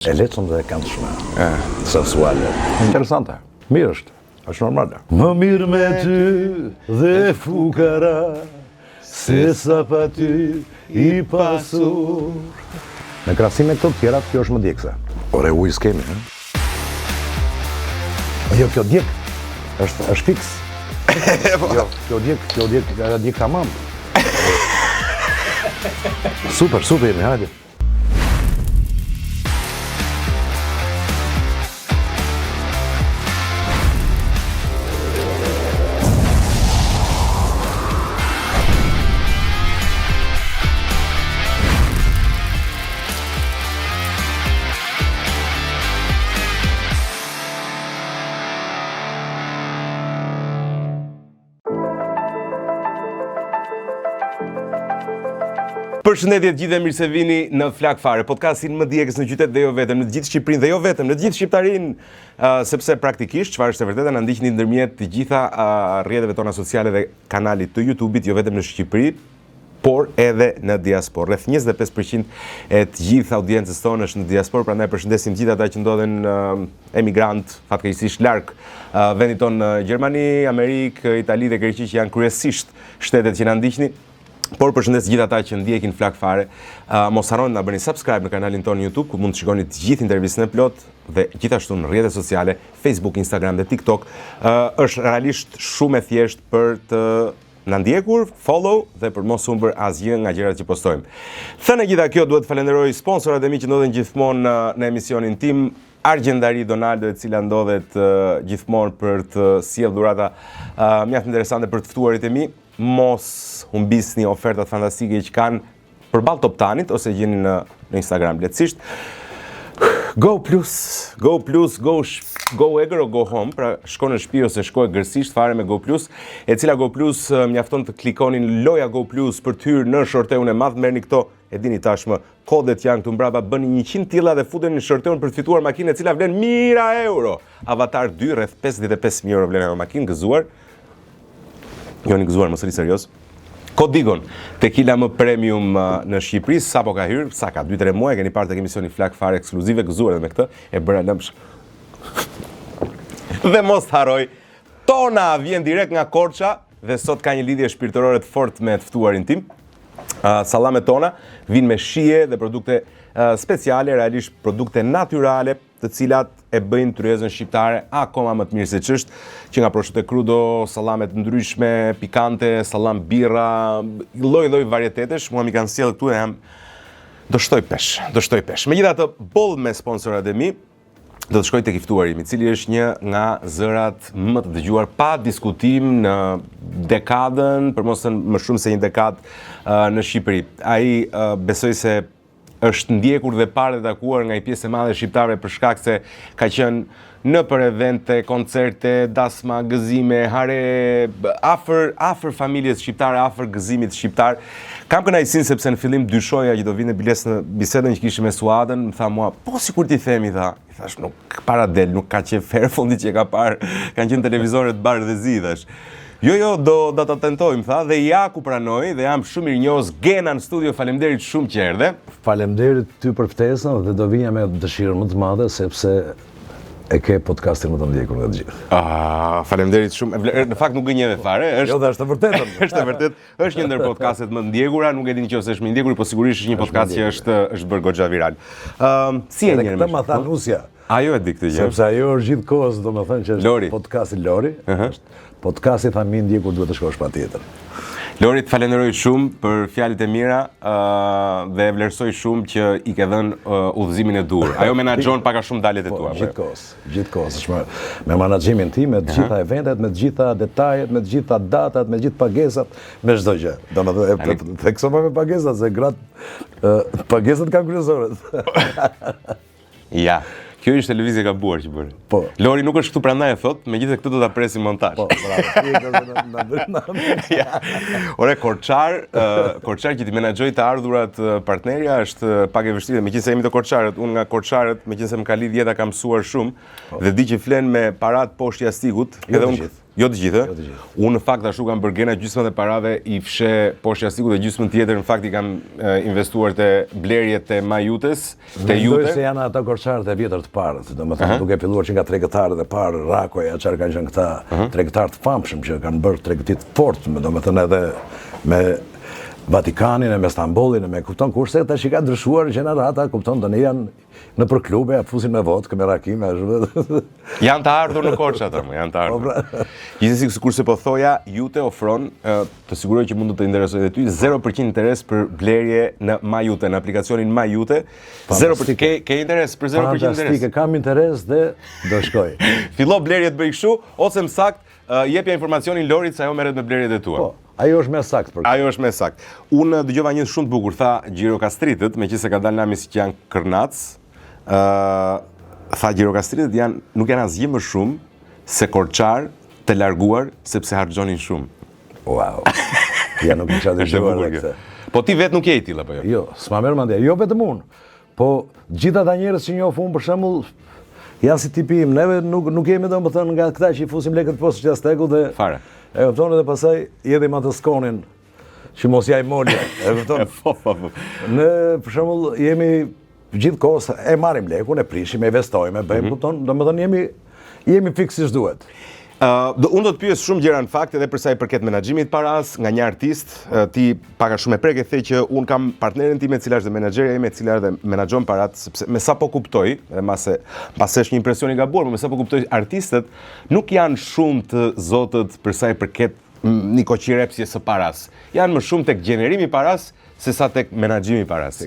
E lehtësëm dhe e këndshme. Sensuale. Interesante. Mirë është. Është normale. Më mirë me ty dhe fukara se sa pa ty i pasur. Në krahasim me këto të tjerat, kjo është më djegëse. Ore, ujë s'kemi, he? Jo, kjo djeg. Është është fiks. Jo, kjo djeg, kjo djeg, djeg tamam. Super, super jemi, hajde. Përshëndetje të gjithëve, mirë se vini në Flakë Fare, podcastin më djegës në qytet dhe jo vetëm, në të gjithë Shqipërinë dhe jo vetëm, në të gjithë Shqiptarinë, uh, sepse praktikisht çfarë është e vërteta na ndiqni ndërmjet të gjitha uh, rrjeteve tona sociale dhe kanalit të YouTube-it, jo vetëm në Shqipëri, por edhe në diasporë. Rreth 25% e të gjithë audiencës tonë është në diasporë, prandaj përshëndesim gjithë ata që ndodhen uh, emigrantë, fatkeqësisht larg uh, vendit tonë në Gjermani, Amerikë, Itali dhe Greqi që janë kryesisht shtetet që na ndiqni. Por përshëndes gjithë ata që ndjekin Flakë Fare. Uh, mos harroni të na bëni subscribe në kanalin tonë YouTube ku mund të shikoni të gjithë intervistën e plotë dhe gjithashtu në rrjetet sociale Facebook, Instagram dhe TikTok. Uh, është realisht shumë e thjeshtë për të na ndjekur, follow dhe për mos humbur asgjë nga gjërat që postojmë. Thënë gjitha kjo, duhet të falenderoj sponsorat e mi që ndodhen gjithmonë në, në emisionin tim, Argjendari Donaldo e cila ndodhet uh, gjithmonë për të sjellë dhurata uh, mjaft interesante për të ftuarit e mi. Mos humbisni ofertat fantastike që kanë përballë Toptanit ose gjeni në në Instagram lehtësisht. Go plus, go plus, go go egër o go home, pra shko në shtëpi ose shko egërsisht fare me Go Plus, e cila Go Plus mjafton të klikoni në loja Go Plus për të hyrë në shorteun e madh, merrni këto, e dini tashmë, kodet janë këtu mbrapa, bëni 100 tilla dhe futeni në shorteun për të fituar makinë e cila vlen mijëra euro. Avatar 2 rreth 55000 euro vlen ajo makinë, gëzuar. Joni gëzuar, mos rri serioz. Kodigon, tekila më premium uh, në Shqipëri, sapo ka hyrë, sa ka 2-3 muaj, keni parë tek emisioni Flakë Fare ekskluzive, gëzuar edhe me këtë, e bëra lëmsh. Dhe mos të harroj, Tona vjen direkt nga Korça dhe sot ka një lidhje shpirtërore të fortë me të ftuarin tim. Uh, sallamet tona vijnë me shije dhe produkte uh, speciale, realisht produkte natyrale, të cilat e bëjnë tryezën shqiptare akoma më të mirë se ç'është, që nga prosciutto crudo, sallame të ndryshme, pikante, sallam birra, lloj-lloj varietetesh, mua m'i kanë sjellë këtu e jam do shtoj peshë, do shtoj peshë. Megjithatë, boll me sponsorat e mi, do të shkoj tek i ftuari im, i cili është një nga zërat më të dëgjuar pa diskutim në dekadën, për mos thënë më shumë se një dekadë në Shqipëri. Ai besoj se është ndjekur dhe parë dhe takuar nga një pjesë e madhe e shqiptarëve për shkak se ka qenë nëpër evente, koncerte, dasma, gëzime, hare, afër afër familjes shqiptare, afër gëzimit shqiptar. Kam kënaqësinë sepse në fillim dyshoja që do vinte biles në bisedën që kishim me Suadën, më tha mua, po sikur t'i themi, tha. I thash, nuk para del, nuk ka qejf herë fundit që e ka parë, kanë qenë televizoret bardh dhe zi, thash. Jo, jo, do, do ta tentojmë, tha, dhe ja ku pranoi, dhe jam shumë mirënjohës, Gena në studio, faleminderit shumë që erdhe. Faleminderit ty për ftesën dhe do vinja me dëshirën më të madhe, sepse e ke podcastin më të ndjekur nga të gjithë. Ah, faleminderit shumë. Në fakt nuk gënjeve fare, është Jo, dhe është e vërtetë. është e vërtetë. Është një ndër podcastet më të ndjekura, nuk e di nëse është më i ndjekuri, po sigurisht është një podcast që është është bërë goxha viral. Ëm, si e njeh? Këtë ma tha po? nusja. Ajo e di këtë gjë. Sepse ajo është gjithë kohës, domethënë që është Lori. podcasti Lori. Uh -huh. Është podcasti tha më i ndjekur duhet të shkosh patjetër. Lori, të falenderoj shumë për fjalët e mira uh, dhe e vlerësoj shumë që i ke dhënë uh, udhëzimin e duhur. Ajo menaxhon pak a shumë daljet e po, tua. Po, gjithë kohës. Gjithë kohës, është me, me manaxhimin tim, me të gjitha eventet, me të gjitha detajet, me të gjitha datat, me të gjithë pagesat, me çdo gjë. Domethënë, theksova me pagesat, se gratë, pagesat kanë kryesoret. Ja, kjo ishte lëvizje e gabuar që bëre. Po. Lori nuk është këtu prandaj e thotë, megjithëse këtë do ta presim montazh. Po, bravo. Na na Ja. Ore korçar, korçar që t'i menaxhojë të ardhurat partnerja është pak e vështirë, meqenëse jemi te korçarët, unë nga korçarët, meqenëse më ka lidh jeta kam mësuar shumë po. dhe di që flen me parat poshtë jastikut, jo edhe unë. Jo të gjithë, Jo të gjithë. Unë në fakt ashtu kam bërë Gena gjysmën e parave i fsheh poshtë jastikut dhe gjysmën tjetër në fakt i kam e, investuar te blerjet e MyYute-s, te Mendoj Jute. se janë ata korçarët e vjetër të parët, domethënë duke filluar që nga tregtarët e parë, Rakoja, çfarë kanë qenë këta tregtarë të famshëm që kanë bërë tregti të fortë, domethënë edhe me Vatikanin e me Stambollin e me kupton kurse tash i ka ndryshuar gjenerata, kupton tani janë nëpër klube, ja fusin me vodkë, me raki, me ashtu. Janë të ardhur në Korçë ata, më, janë të Po, ardhur. pra. Gjithsesi sikurse po thoja, Jute ofron, ë, të siguroj që mund të të interesojë edhe ty, 0% interes për blerje në MyYute, në aplikacionin MyYute. 0% ke ke interes për 0% interes. Fantastike, kam interes dhe do shkoj. Fillo blerjet bëj kështu ose më sakt, ë, jepja informacionin Lorit se ajo merret me blerjet e tua. Po, ajo është më saktë për këtë. Ajo është më sakt. Unë dëgjova një shumë të bukur, tha Gjirokastritët, meqenëse ka dalë nami si që janë kërnac, ë tha Gjirokastritët janë nuk janë asgjë më shumë se korçar të larguar sepse harxhonin shumë. Wow. Ja nuk e kisha Është e dëgjuar bukur edhe kjo. këtë. Po ti vetë nuk je i tillë apo jo? Jo, s'ma merr mendja, jo vetëm unë, po gjithë ata njerëz që njoh unë për shembull janë si tipi im, neve nuk nuk jemi domethënë nga këta që i fusim lekët poshtë jastekut dhe Fare. E kupton edhe pastaj jedhim atë skonin që mos ja i molja, e kupton? Po, po, po. Ne për shembull jemi gjithkohës e marrim lekun, e prishim, e investojmë, e bëjmë, Mhm. kupton? Domethënë jemi jemi fiks siç duhet. Ë, do, unë do të pyes shumë gjëra në fakt edhe për sa i përket menaxhimit paras nga një artist, ë, ti pak a shumë e prek e the që unë kam partnerin tim e cila është dhe menaxherja ime e cila edhe menaxhon parat sepse me sa po kuptoj, edhe mbase mbase është një impresion i gabuar, por me sa po kuptoj artistët nuk janë shumë të zotët për sa i përket mm, nikoqirepsjes së paras. Janë më shumë tek gjenerimi i paras se sa tek menaxhimi i paras.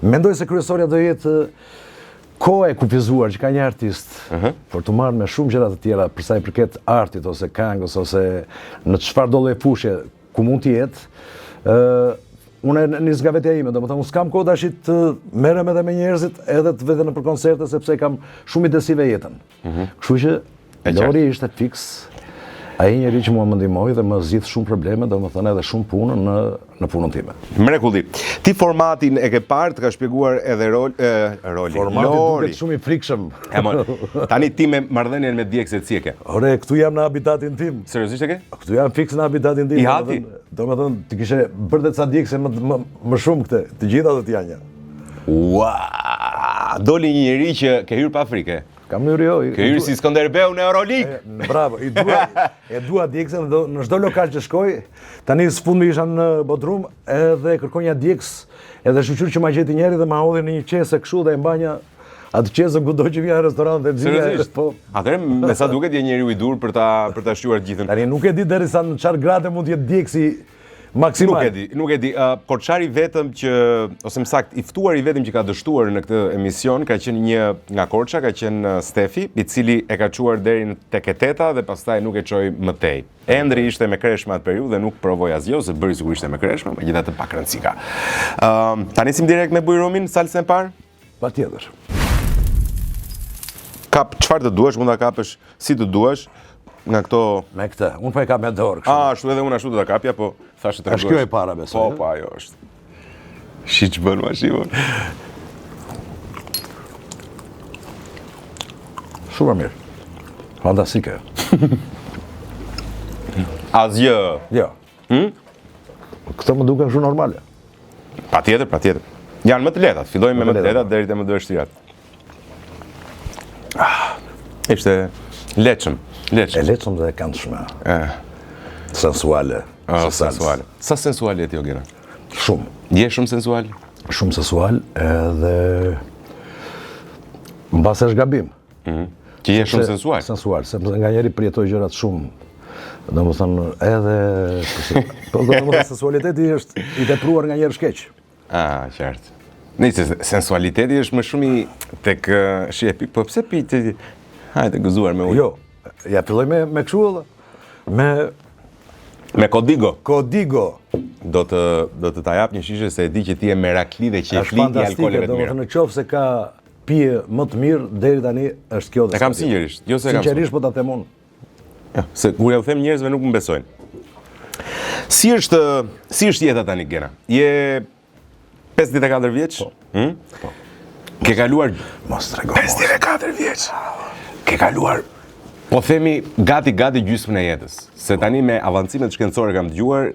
Mendoj se kryesorja do jetë koha e kufizuar që ka një artist për të marrë me shumë gjëra të tjera për sa i përket artit ose këngës ose në çfarë do lloj fushe ku mund të jetë, ë unë e nis nga vetja ime, domethënë unë s'kam kohë tash të merrem edhe me njerëzit, edhe të vete nëpër koncerte sepse e kam shumë intensive jetën. Kështu që E qartë. Lori ishte fiks ai njeri që mua më ndihmoi dhe më zgjidh shumë probleme, domethënë edhe shumë punë në në punën time. Mrekulli. Ti formatin e ke parë, të ka shpjeguar edhe rol, e, roli. Formati Lori. duket shumë i frikshëm. E mon, tani ti me marrëdhënien me djegëset si e ke? Ore, këtu jam në habitatin tim. Seriozisht e ke? Këtu jam fiks në habitatin tim. I hati? Domethënë, të kishe bërë dhe ca djegëse më, më, më shumë këtë. Të gjitha do t'janë një. Ua! Doli një njeri që ke hyrë pa frikë. Kam hyrë jo. i- Ke hyrë si Skënderbeu në Euroligë. Bravo, i dua, e dua djegësen dhe në çdo lokal që shkoj, tani së fundmi isha në Bodrum edhe kërkoj një djegës, edhe shyqyr që ma gjeti njëri dhe ma hodhi në një qese kështu dhe e mbanja atë qesën kudo që vija në restorant dhe nxirja. Seriozisht? Po. Atëherë, me sa duket je njeriu i dur për ta për ta shquar gjithën. Tani nuk e di derisa në çfarë grade mund të jetë djegësi maksimal. Nuk e di, nuk e di. Uh, Korçari vetëm që ose më saktë i ftuari vetëm që ka dështuar në këtë emision ka qenë një nga Korça, ka qenë uh, Stefi, i cili e ka çuar deri në tek e teta dhe pastaj nuk e çoi më tej. Endri ishte me kreshma atë periudhë dhe nuk provoi asgjë ose bëri sikur ishte me kreshma, megjithatë pak rëndësi ka. Ëm, ta nisim direkt me Bujrumin, salsën e parë? Patjetër. Kap çfarë të duash, mund ta kapësh si të duash nga këto Me këtë, unë po e kap me dorë kështu. A, ashtu edhe unë ashtu do ta kapja, po thashë të Është kjo e para, besoj, Po, ë? po, ajo është. Shi që bën ma shivon. Shumë e mirë. Fantastike. Asgjë. Jo. Hm? Këto më duken shumë normale. Patjetër, patjetër. Janë më të lehtat, fillojmë me Më më të të lehtat lehta, po. deri te më të vështirat. Ah, ishte leçëm, E leçëm. lehtësëm dhe e këndshme. Eh, Sensuale. ah, se salsë. sensuale. Sa sensuale je ti Ogena? Shumë. Je shumë sensual? Shumë sensual edhe mbase është gabim. Që je shumë sensual. Sensual, sepse nga njeri përjetoj gjërat shumë. Domethënë edhe po domethënë sensualiteti është i tepruar nga njerëz keq. Ah, qartë. Nëse sensualiteti është më shumë i tek eh, shi e pi, po pse pi ti? Hajde gëzuar me ujë. Jo, ja filloj me me kështu valla. Me Me kodigo. Kodigo. Do të do të ta jap një shishe se e di që ti je merakli dhe Është qejfli i fantastike, alkooleve të mira. domethënë në qoftë se ka pije më të mirë deri tani është kjo dhe E kam s'ka tjetër. sinqerisht, jo se e kam Sinqerisht po ta them unë. Ja, se kur ja u them njerëzve nuk më besojnë. Si është si është jeta tani Gena? Je 54 vjeç? Po. Hm? Po. Ke kaluar Mos trego. 54 vjeç. Ke kaluar. Po themi gati gati gjysmën e jetës, se tani me avancimet shkencore kam dëgjuar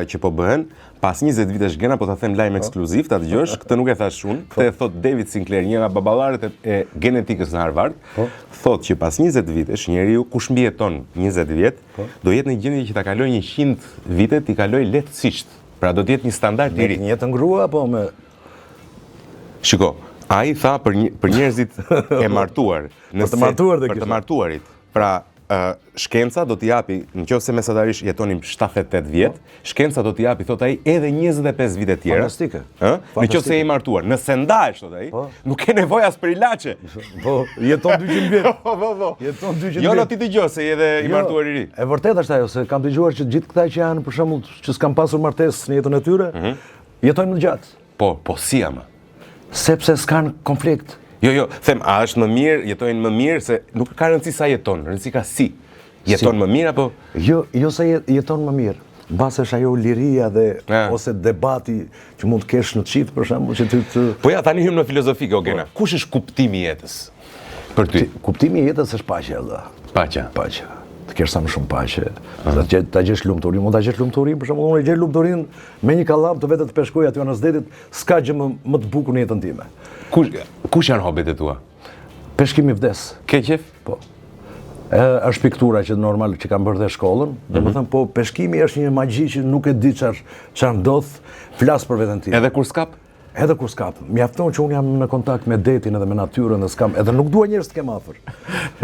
që po bëhen, pas 20 vitesh Gena po ta them lajm po. ekskluziv, ta dëgjosh, këtë nuk e thashë unë, këtë e thotë David Sinclair, një nga baballarët e, e genetikës në Harvard, po. thotë që pas 20 vitesh njeriu kush mbijeton 20 vjet, po. do jetë në gjendje që ta kalojë 100 vite, t'i kalojë lehtësisht. Pra do të jetë një standard i ri. Me të njëjtën grua apo me Shiko, ai tha për një, për njerëzit e martuar, nëse për të martuar për të martuarit. Pra, shkenca do t'i japi, në qoftë se mesatarisht jetonim 78 vjet, po. shkenca do t'i japi, thotë ai, edhe 25 vite tjera. Fantastike. Ë? Në qoftë se je i martuar, nëse ndahesh, thotë ai, po. nuk ke nevojë as për ilaçe. Po, jeton 200 vjet. Po, po, po. Jeton 200 vjet. Jo, no ti dëgjo se je edhe i jo, martuar i ri. E vërtetë është ajo, se kam dëgjuar që gjithë këta që janë për shembull që s'kan pasur martesë në jetën e tyre, mm -hmm. jetojnë më gjatë. Po, po si ama? Sepse s'kan konflikt. Jo, jo, them, a është më mirë, jetojnë më mirë, se nuk ka rëndësi sa jeton, rëndësi ka si. Jeton si? më mirë apo? Jo, jo se jeton më mirë. Mbase është ajo liria dhe ja. ose debati që mund të kesh në çift për shembull që ty të Po ja tani hym në filozofi o Gena. Po. Kush është kuptimi i jetës për ty? Kuptimi i jetës është paqja vëlla. Paqja. Paqja. Të kesh sa më shumë paqe, ta gjesh ta gjesh lumturinë, mund ta gjesh lumturinë, për shembull unë e gjej lumturinë me një kallam të vete të peshkoj aty anës detit, s'ka gjë më më të bukur në jetën time. Kush kush janë hobit e tua? Peshkimi vdes. Ke qejf? Po. E, është piktura që normal që kam bërë dhe shkollën, mm -hmm. domethënë po peshkimi është një magji që nuk e di çfarë çfarë ndodh, flas për veten time. Edhe kur s'kap? Edhe kur s'kap. Mjafton që unë jam në kontakt me detin edhe me natyrën dhe s'kam, edhe nuk dua njerëz të kem afër.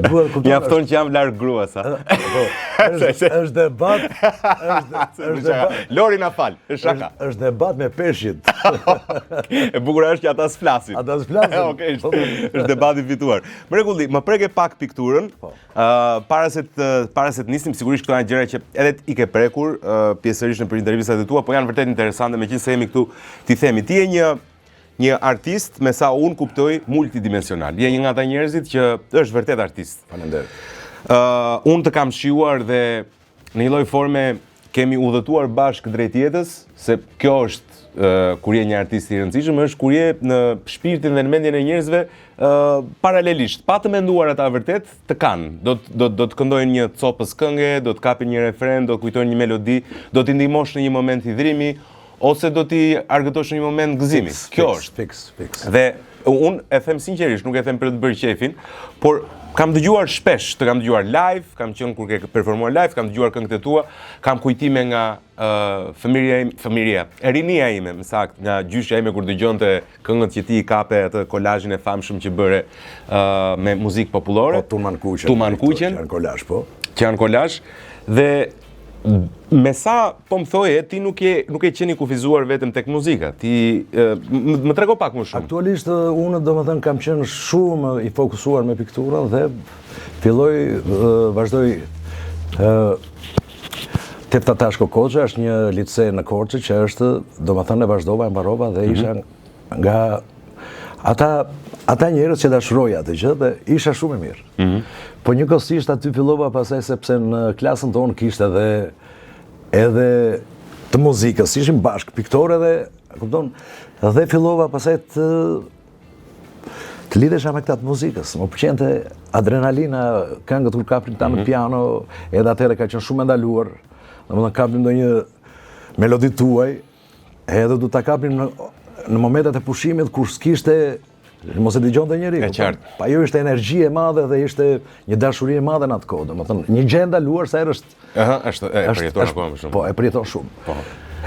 Dua të kuptoj. Mjafton që jam larg gruas, a. Po. Është është debat, është është debat. Lori na fal, është shaka. Është debat me peshqit. E bukura është që ata s'flasin. Ata s'flasin. Okej, është është debat i fituar. Mrekulli, më preke pak pikturën. Po. Ë para se të para se të nisim, sigurisht këto janë gjëra që edhe i ke prekur uh, pjesërisht nëpër intervistat e tua, po janë vërtet interesante meqenëse jemi këtu t'i themi. Ti je një një artist me sa unë kuptoj multidimensional. Je një nga ata njerëzit që është vërtet artist. Faleminderit. Ë uh, unë të kam shijuar dhe në një lloj forme kemi udhëtuar bashkë drejt jetës, se kjo është uh, kur je një artist i rëndësishëm, është kur je në shpirtin dhe në mendjen e njerëzve uh, paralelisht, pa të menduar ata vërtet, të kanë. Do do do të këndojnë një copëz kënge, do të kapin një refren, do të kujtojnë një melodi, do t'i ndihmosh në një moment hidhrimi ose do t'i argëtosh në një moment gëzimi. Fiks, Kjo është. Fiks, fiks. Dhe unë e them sinqerisht, nuk e them për të bërë qejfin, por kam dëgjuar shpesh, të kam dëgjuar live, kam qenë kur ke performuar live, kam dëgjuar këngët e tua, kam kujtime nga uh, fëmijëria ime, fëmijëria, e rinia ime, më saktë, nga gjyshja ime kur dëgjonte këngët që ti i kape atë kolazhin e famshëm që bëre uh, me muzikë popullore. Po Tuman Kuqen. Tuman Kuqen. Që janë kolazh, po. Që janë kolazh dhe me sa po më thoje, ti nuk je nuk ke qenë i kufizuar vetëm tek muzika. Ti më, më trego pak më shumë. Aktualisht unë domethënë kam qenë shumë i fokusuar me pikturën dhe filloj vazhdoj ë Tefta Tashko Koxha është një lice në Korçë që është, domethënë e vazhdova, e mbarova dhe mhm. isha mm -hmm. nga ata ata njerëz që dashuroja atë gjë dhe isha shumë i mirë. Mm -hmm. Po njëkohësisht aty fillova pastaj sepse në klasën tonë kishte edhe edhe të muzikës, ishim bashkë, piktorë edhe, kupton, dhe fillova pastaj të të lidhesha me këta të muzikës. Më pëlqente adrenalina, këngët kur kapnim këta në mm -hmm. piano, edhe atëherë ka qenë shumë e ndaluar. Domethënë kapnim ndonjë melodi tuaj, edhe do ta kapnim në në momentet e pushimit kur s'kishte mos e dëgjonte njeri. E qartë. Pa ajo ishte energji e madhe dhe ishte një dashuri e madhe në atë kohë, domethënë një gjë e ndaluar sa herë është Aha, është e përjeton akoma më shumë. Po, e përjeton shumë. Po.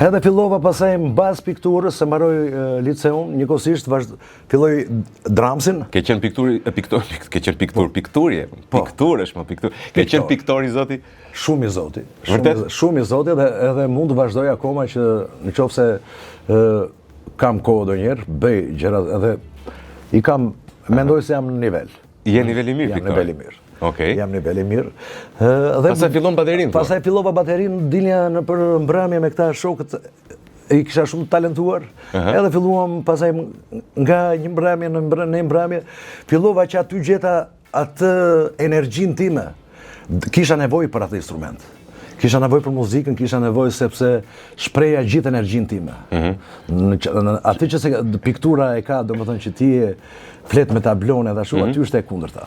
Edhe fillova pastaj mbas pikturës, se mbaroj liceun, njëkohësisht vazhd filloj dramsin. Ke qenë piktur, e piktor, ke qenë piktur, po. pikturje, po. piktur është më piktur. Ke qenë piktor i zoti? Shumë i zoti. Vërtet? Shumë i zoti dhe edhe mund të vazhdoj akoma që në qoftë se ë kam kohë ndonjëherë, bëj gjëra edhe i kam mendoj se jam në nivel. Je nivel i mirë, piktor. Jam nivel i mirë. Okej. Jam nivel i mirë. Dhe pastaj fillon baterinë. Pastaj fillova baterinë, dilja nëpër mbrëmje me këta shokët i kisha shumë të talentuar. Uh -huh. Edhe filluam pastaj nga një mbrëmje në mbrëmje, në mbrëmje, fillova që aty gjeta atë energjinë time. Kisha nevojë për atë instrument. Kisha nevojë për muzikën, kisha nevojë sepse shprehja gjithë energjinë time. Mm -hmm. në, në, atë që se piktura e ka, domethënë që ti e flet me tablone dhe ashtu, mm -hmm. aty është e kundërta.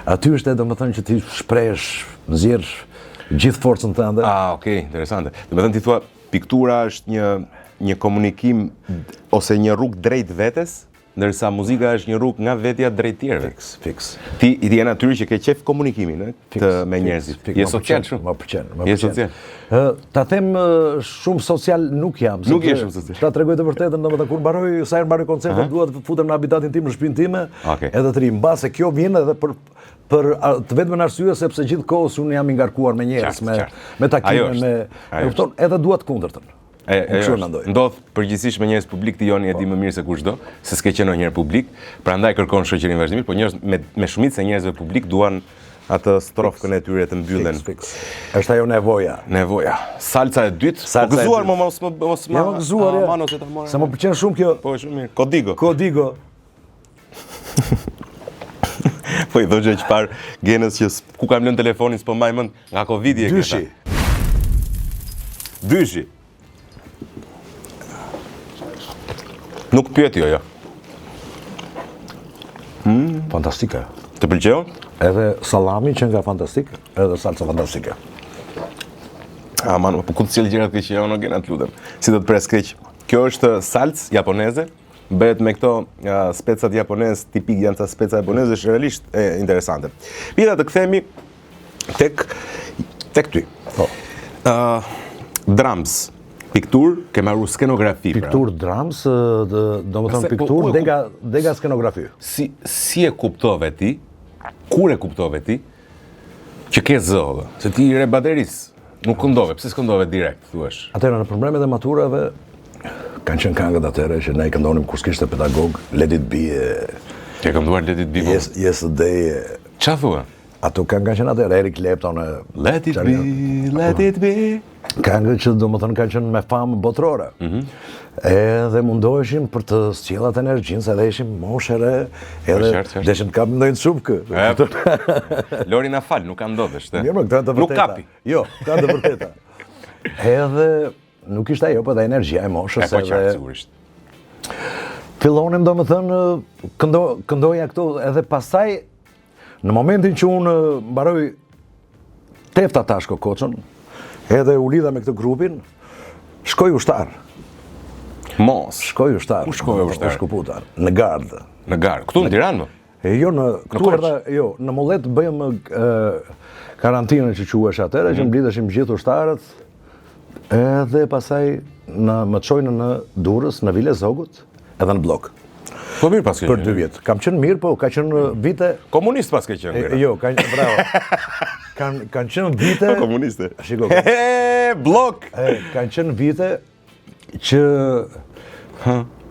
Aty është e domethënë që ti shprehesh, nxjerr gjithë forcën tënde. Ah, okay, interesante. Domethënë ti thua piktura është një një komunikim ose një rrugë drejt vetes, ndërsa muzika është një rrugë nga vetja drejt tjerëve. Fiks, fiks. Ti ti je natyrë që ke qejf komunikimin, ë, Fiks, të me fiks, njerëzit. fiks, Je më social pëlqen, shumë. Më pëlqen, më Je pëlqen. social. Ë, ta them ë, shumë social nuk jam. Nuk je sepse shumë social. Ta tregoj të vërtetën, domethënë kur mbaroj, sa herë mbaroj koncertin, dua të futem në habitatin tim, në shtëpinë time, Okej. edhe të ri. Mbase kjo vjen edhe për për a, të vetmen arsye sepse gjithë kohës unë jam i ngarkuar me njerëz, Qartë, me qartë. me takime, Ajo është, me ajo e kupton, edhe dua të kundërtën. E, Unë e, kështu e është. mendoj. Ndodh përgjithsisht me njerëz publik ti Joni e di më mirë se kushdo, se s'ke qenë ndonjëherë publik, prandaj kërkon shoqërinë vazhdimisht, po njerëz me me shumicën e njerëzve publik duan atë strofkën e tyre të mbyllen. Fiks, fiks. Është ajo nevoja. Nevoja. Salca e dytë. Salca po e gëzuar dytë. mo mos më mos ma. Jam gëzuar, ja. Aman ose ta marr. Se më pëlqen shumë kjo Po shumë mirë. Kodigo. Kodigo. Po i thoshja që parë Genës që s- ku kam lënë telefonin s'po mbaj mend nga Covidi e Dyshi. Dyshi. Nuk pyet jo, jo. Fantastike. Të pëlqeu? Edhe sallami që nga fantastik, edhe salca fantastike. Aman, po ku të sjell gjërat keq jo, Gena, të lutem. Si do të pres keq. Kjo është salcë japoneze, bëhet me këto uh, specat japonez, tipik janë ca speca japoneze, është realisht e, interesante. Pita të kthehemi tek tek ty. Po. Ë drums, pikturë, ke marrë skenografi. pra. Pikturë drams, do më Pse, thënë po, pikturë, ku e dega, dega skenografi. Si si e kuptove ti? Kur e kuptove ti që ke zë, vëlla? Se ti i re baterisë. Nuk këndove, pse s'këndove direkt, thuash? Atëherë në problemet e maturave kanë qenë këngët atëherë që ne i këndonim kur s'kishte pedagog, Let it be, e, Ke kënduar Let it be. po? yes, Yesterday, e, Qa thua? ato këngë kanë qenë atëherë, Eric Clapton, e, Let it çfarë be, janë? let it be. Këngë që do më thënë kanë qenë me famë botërore. Mhm. Edhe mundoheshim për të sjellë atë energjinë, se edhe ishim moshë e re, edhe qartë, qartë. deshim të kapim ndonjë çupkë. E, Lori na fal, nuk ka ndodhur, është. Mirë, më, këto janë të Nuk vërteta. kapi. Jo, këto janë të vërteta. Edhe nuk ishte ajo, po edhe energjia e E moshës po qartë edhe sigurisht. fillonim domethënë këndo këndoja këto edhe pastaj në momentin që unë mbaroj Tefta Tashko Koçën, edhe u lidha me këtë grupin, shkoj ushtar. Mos. Shkoj ushtar. Ku shkove ushtar? U shkëputa, në gardë. Në garë. Këtu në Tiranë, më? E jo në këtu Korçë. erdha, jo, në Mullet bëjmë e, karantinën që quhesh atëherë, Mhm. që mblidheshim gjithë ushtarët. Edhe pastaj në më çojnë në Durrës, në Vile Zogut, edhe në Bllok. Po mirë pas ke Për qenë. dy vjet. Kam qenë mirë, po ka qenë vite Komunist pas ke qenë. e, Gera. jo, kanë bravo. Kanë kanë qenë vite Po komuniste. Shiko. He, bllok. E, kanë qenë vite që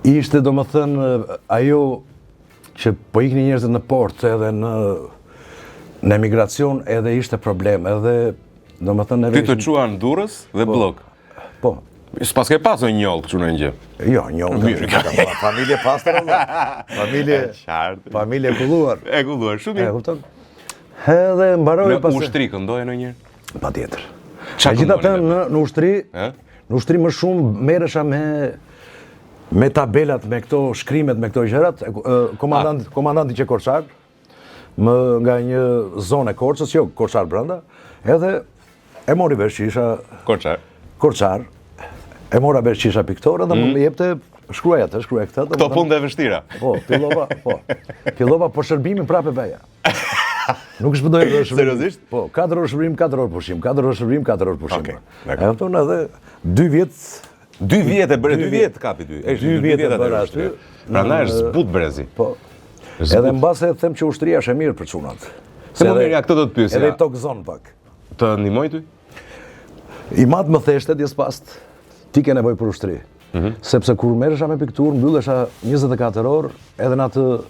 ishte domethënë ajo që po iknin njerëzit në port edhe në në emigracion edhe ishte problem edhe domethënë neve Ty të ishim- çuan në Durrës dhe bllok. Po. S'pas ke pas ndonjë njollë kështu ndonjë gjë. Jo, një Mirë. familje pastër valla. Familje Qartë. familje kulluar. E kulluar, shumë E mirë. kupton? Edhe mbaroi Në pas ushtri këndoje ndonjëherë? Patjetër. Qa Megjithatë këndoni, në në ushtri, E? në ushtri më shumë merresha me me tabelat, me këto shkrimet, me këto gjërat, e, e, komandant Ah. komandanti që Korçar, më nga një zonë e Korçës, jo Korçar brenda, edhe e mori vesh që isha Korçar. Korçar, e mora vesh që isha piktor edhe më jepte shkruaj atë, shkruaj këtë. Mm. Këto punë të vështira. Po, fillova, po. Fillova po shërbimin prapë e bëja. Nuk shpëtoj edhe shërbim. Seriozisht? Po, 4 orë shërbim, 4 orë pushim, 4 orë shërbim, 4 orë pushim. Okej, E dakor. kupton edhe 2 vjet Dy vjet e bëre, dy Dy vjet kapi ty. Është Dy vjet e atë bëra ushtri. aty. Prandaj është zbut brezi. Po. Edhe mbase them që ushtria është e mirë për çunat. Se më mirë, ja, këtë do të pyesja. Edhe i tokëzon pak. Të ndihmoj ty? I madh më theshte djes past, ti ke nevojë për ushtri. Mhm. Sepse kur merresha me pikturë, mbyllesha 24 orë, edhe në atë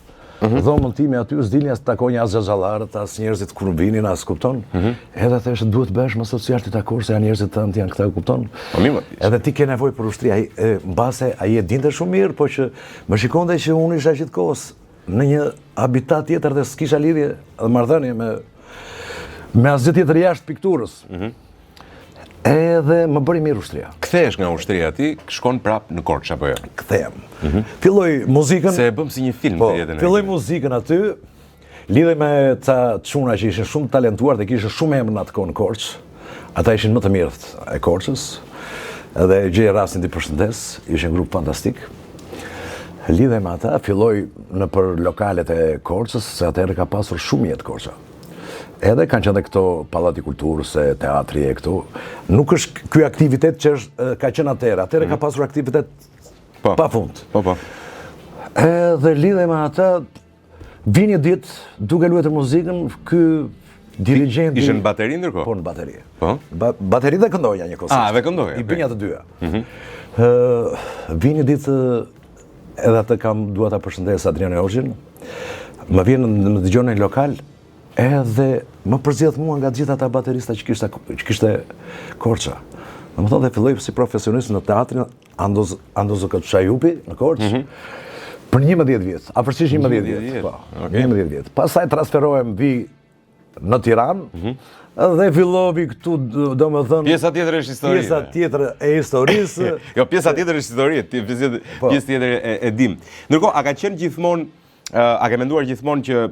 Mhm. dhomën time aty s'dilja as takonja as xhaxhallarët, as njerëzit kur vinin, as kupton. Mhm. Edhe theshte duhet bësh më social ti takosh se janë njerëzit tënd, janë këta, kupton? Po mirë, mo. Edhe ti ke nevojë për ushtri, ai e, mbase ai e dinte shumë mirë, po që më shikonte që unë isha gjithkohës në një habitat tjetër dhe s'kisha lidhje dhe marrëdhënie me me asgjë tjetër jashtë pikturës. Mhm. Edhe më bëri mirë ushtria. Kthehesh nga ushtria ti, shkon prap në Korçë apo jo? Kthehem. Filloj muzikën. Se e bëm si një film Po, të jetën. e filloj këtij. muzikën aty. Lidhem me ca çuna që ishin shumë të talentuar dhe kishin shumë emër në atë kohë në Korçë. Ata ishin më të mirët e Korçës. Edhe gjej rastin t'i përshëndes, ishin grup fantastik. Lidhem me ata, filloj nëpër lokalet e Korçës, se atëherë ka pasur shumë jetë Korça. Edhe kanë qenë dhe këto pallati i kulturës, e teatri e këto. Nuk është ky aktivitet që është ka qenë atëherë. Atëherë mm -hmm. ka pasur aktivitet po. pa fund. Po, po. Edhe lidhem me ata, Vjen një ditë, duke luajtur muzikën, ky dirigjenti... Ishe në bateri ndërkohë? Po, në bateri. Po? Ba, bateri dhe këndoja njëkohësisht. Ah, dhe këndoja. I bënja të dyja. Mm -hmm. Vjen një ditë, edhe atë kam, dua ta përshëndes Adrian Jorgjin, më vjen në më dëgjon në një lokal, edhe më përzgjedh mua nga të gjithë ata baterista që kishte, që kishte Korça. Domethënë dhe filloj si profesionist në teatrin Andoz Ando Zoto Çajupi në Korçë. Mm -hmm. Për 11 vjet, afërsisht 11 vjet. Po, okay. 11 vjet. Pastaj transferohem vi në Tiranë. Mm -hmm. Dhe fillovi këtu, domethënë... Pjesa tjetër është histori. Pjesa tjetër e historisë. jo, pjesa tjetër është histori, pjesa, po. pjesë tjetër e, e dim. Ndërkohë, a ka qenë gjithmonë, a ke menduar gjithmonë që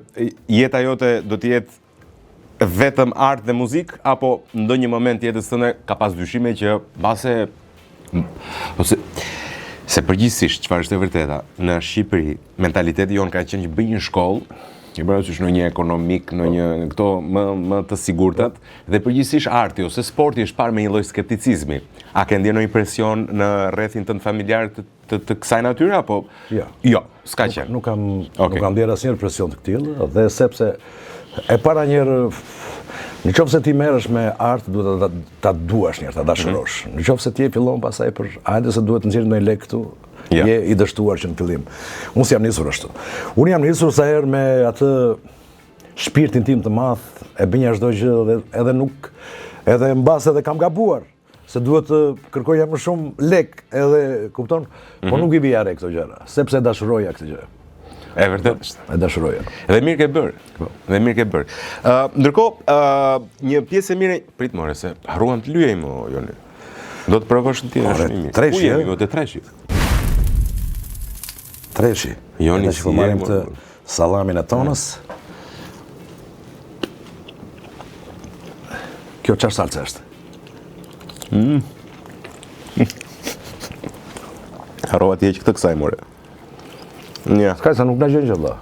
jeta jote do të jetë vetëm art dhe muzikë apo ndonjë moment të jetës tënde ka pas dyshime që mbase ose se përgjithsisht çfarë është e vërteta në Shqipëri mentaliteti jonë ka qenë që bëj një shkollë ke parasysh në një ekonomik, në një në këto më më të sigurtat dhe përgjithsisht arti ose sporti është parë me një lloj skepticizmi. A ke ndjerë ndonjë presion në rrethin tënd familjar të të, të kësaj natyre apo jo. Jo, s'ka qenë. Nuk kam okay. nuk kam ndjerë asnjëherë presion të këtillë dhe sepse e para njëherë në qoftë se ti merresh me art duhet ta, ta duash njëherë, ta dashurosh. Mm -hmm. Në qoftë se ti e fillon pastaj për hajde se duhet të nxjerr ndonjë lek këtu, ja. je i dështuar që në fillim. Unë s'jam nisur ashtu. Unë jam nisur sa herë me atë shpirtin tim të madh, e bënja çdo gjë dhe edhe nuk edhe mbase edhe kam gabuar. se duhet të kërkoja më shumë lek edhe, kupton? Mm -hmm. Po mhm. nuk i vija re këto gjëra, sepse e dashuroja këtë gjë. E vërtet është. E dashuroja. Dhe mirë ke bërë. Po. Dhe mirë ke bërë. Ë, uh, ndërkohë, ë uh, një pjesë e mirë, prit more se harruam të lyejmë o Joni. Do të provosh të tjerë shumë mirë. Treshi, Ku jemi, do të treshi. Treshi. Joni, si po marrim këtë sallamin e tonës. Kjo çfarë salcë është? Mm. Harrova t'i heq këtë kësaj more. Një. S'ka se nuk na gjen gjë vëlla.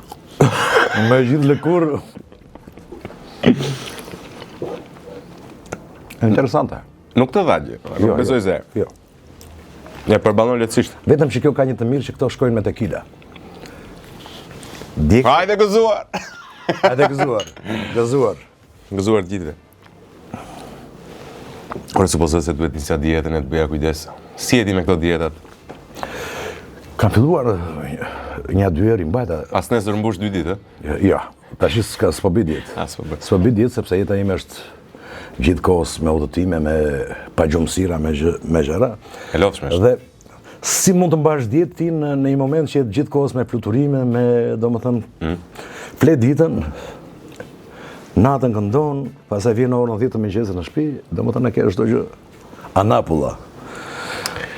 Me gjithë lëkurë. Interesante. Nuk të dha gjë, nuk jo, besoj jo, se. Jo. E përballon lehtësisht. Vetëm që kjo ka një të mirë që këto shkojnë me tekila. Djek... Hajde gëzuar! Hajde gëzuar. Gëzuar. Gëzuar të gjithëve. Por supozoj se duhet nisja dietën e të bëja kujdes. Si je ti me këto dietat? Kam filluar një dy herë i mbajta. As nesër mbush dy ditë, ë? Jo, tash s'ka s'po bëj dietë. A s'po bëj. S'po bëj dietë sepse jeta ime është gjithë kohës me udhëtime, me pagjumësira, me gjë, me gjëra. E lodhshme është. Dhe si mund të mbash dietë ti në, në një moment që je gjithë kohës me fluturime, me, domethënë, mm. fle ditën, Natën këndon, pastaj vjen në orën 10 të mëngjesit në shtëpi, domethënë e ke çdo gjë anapulla.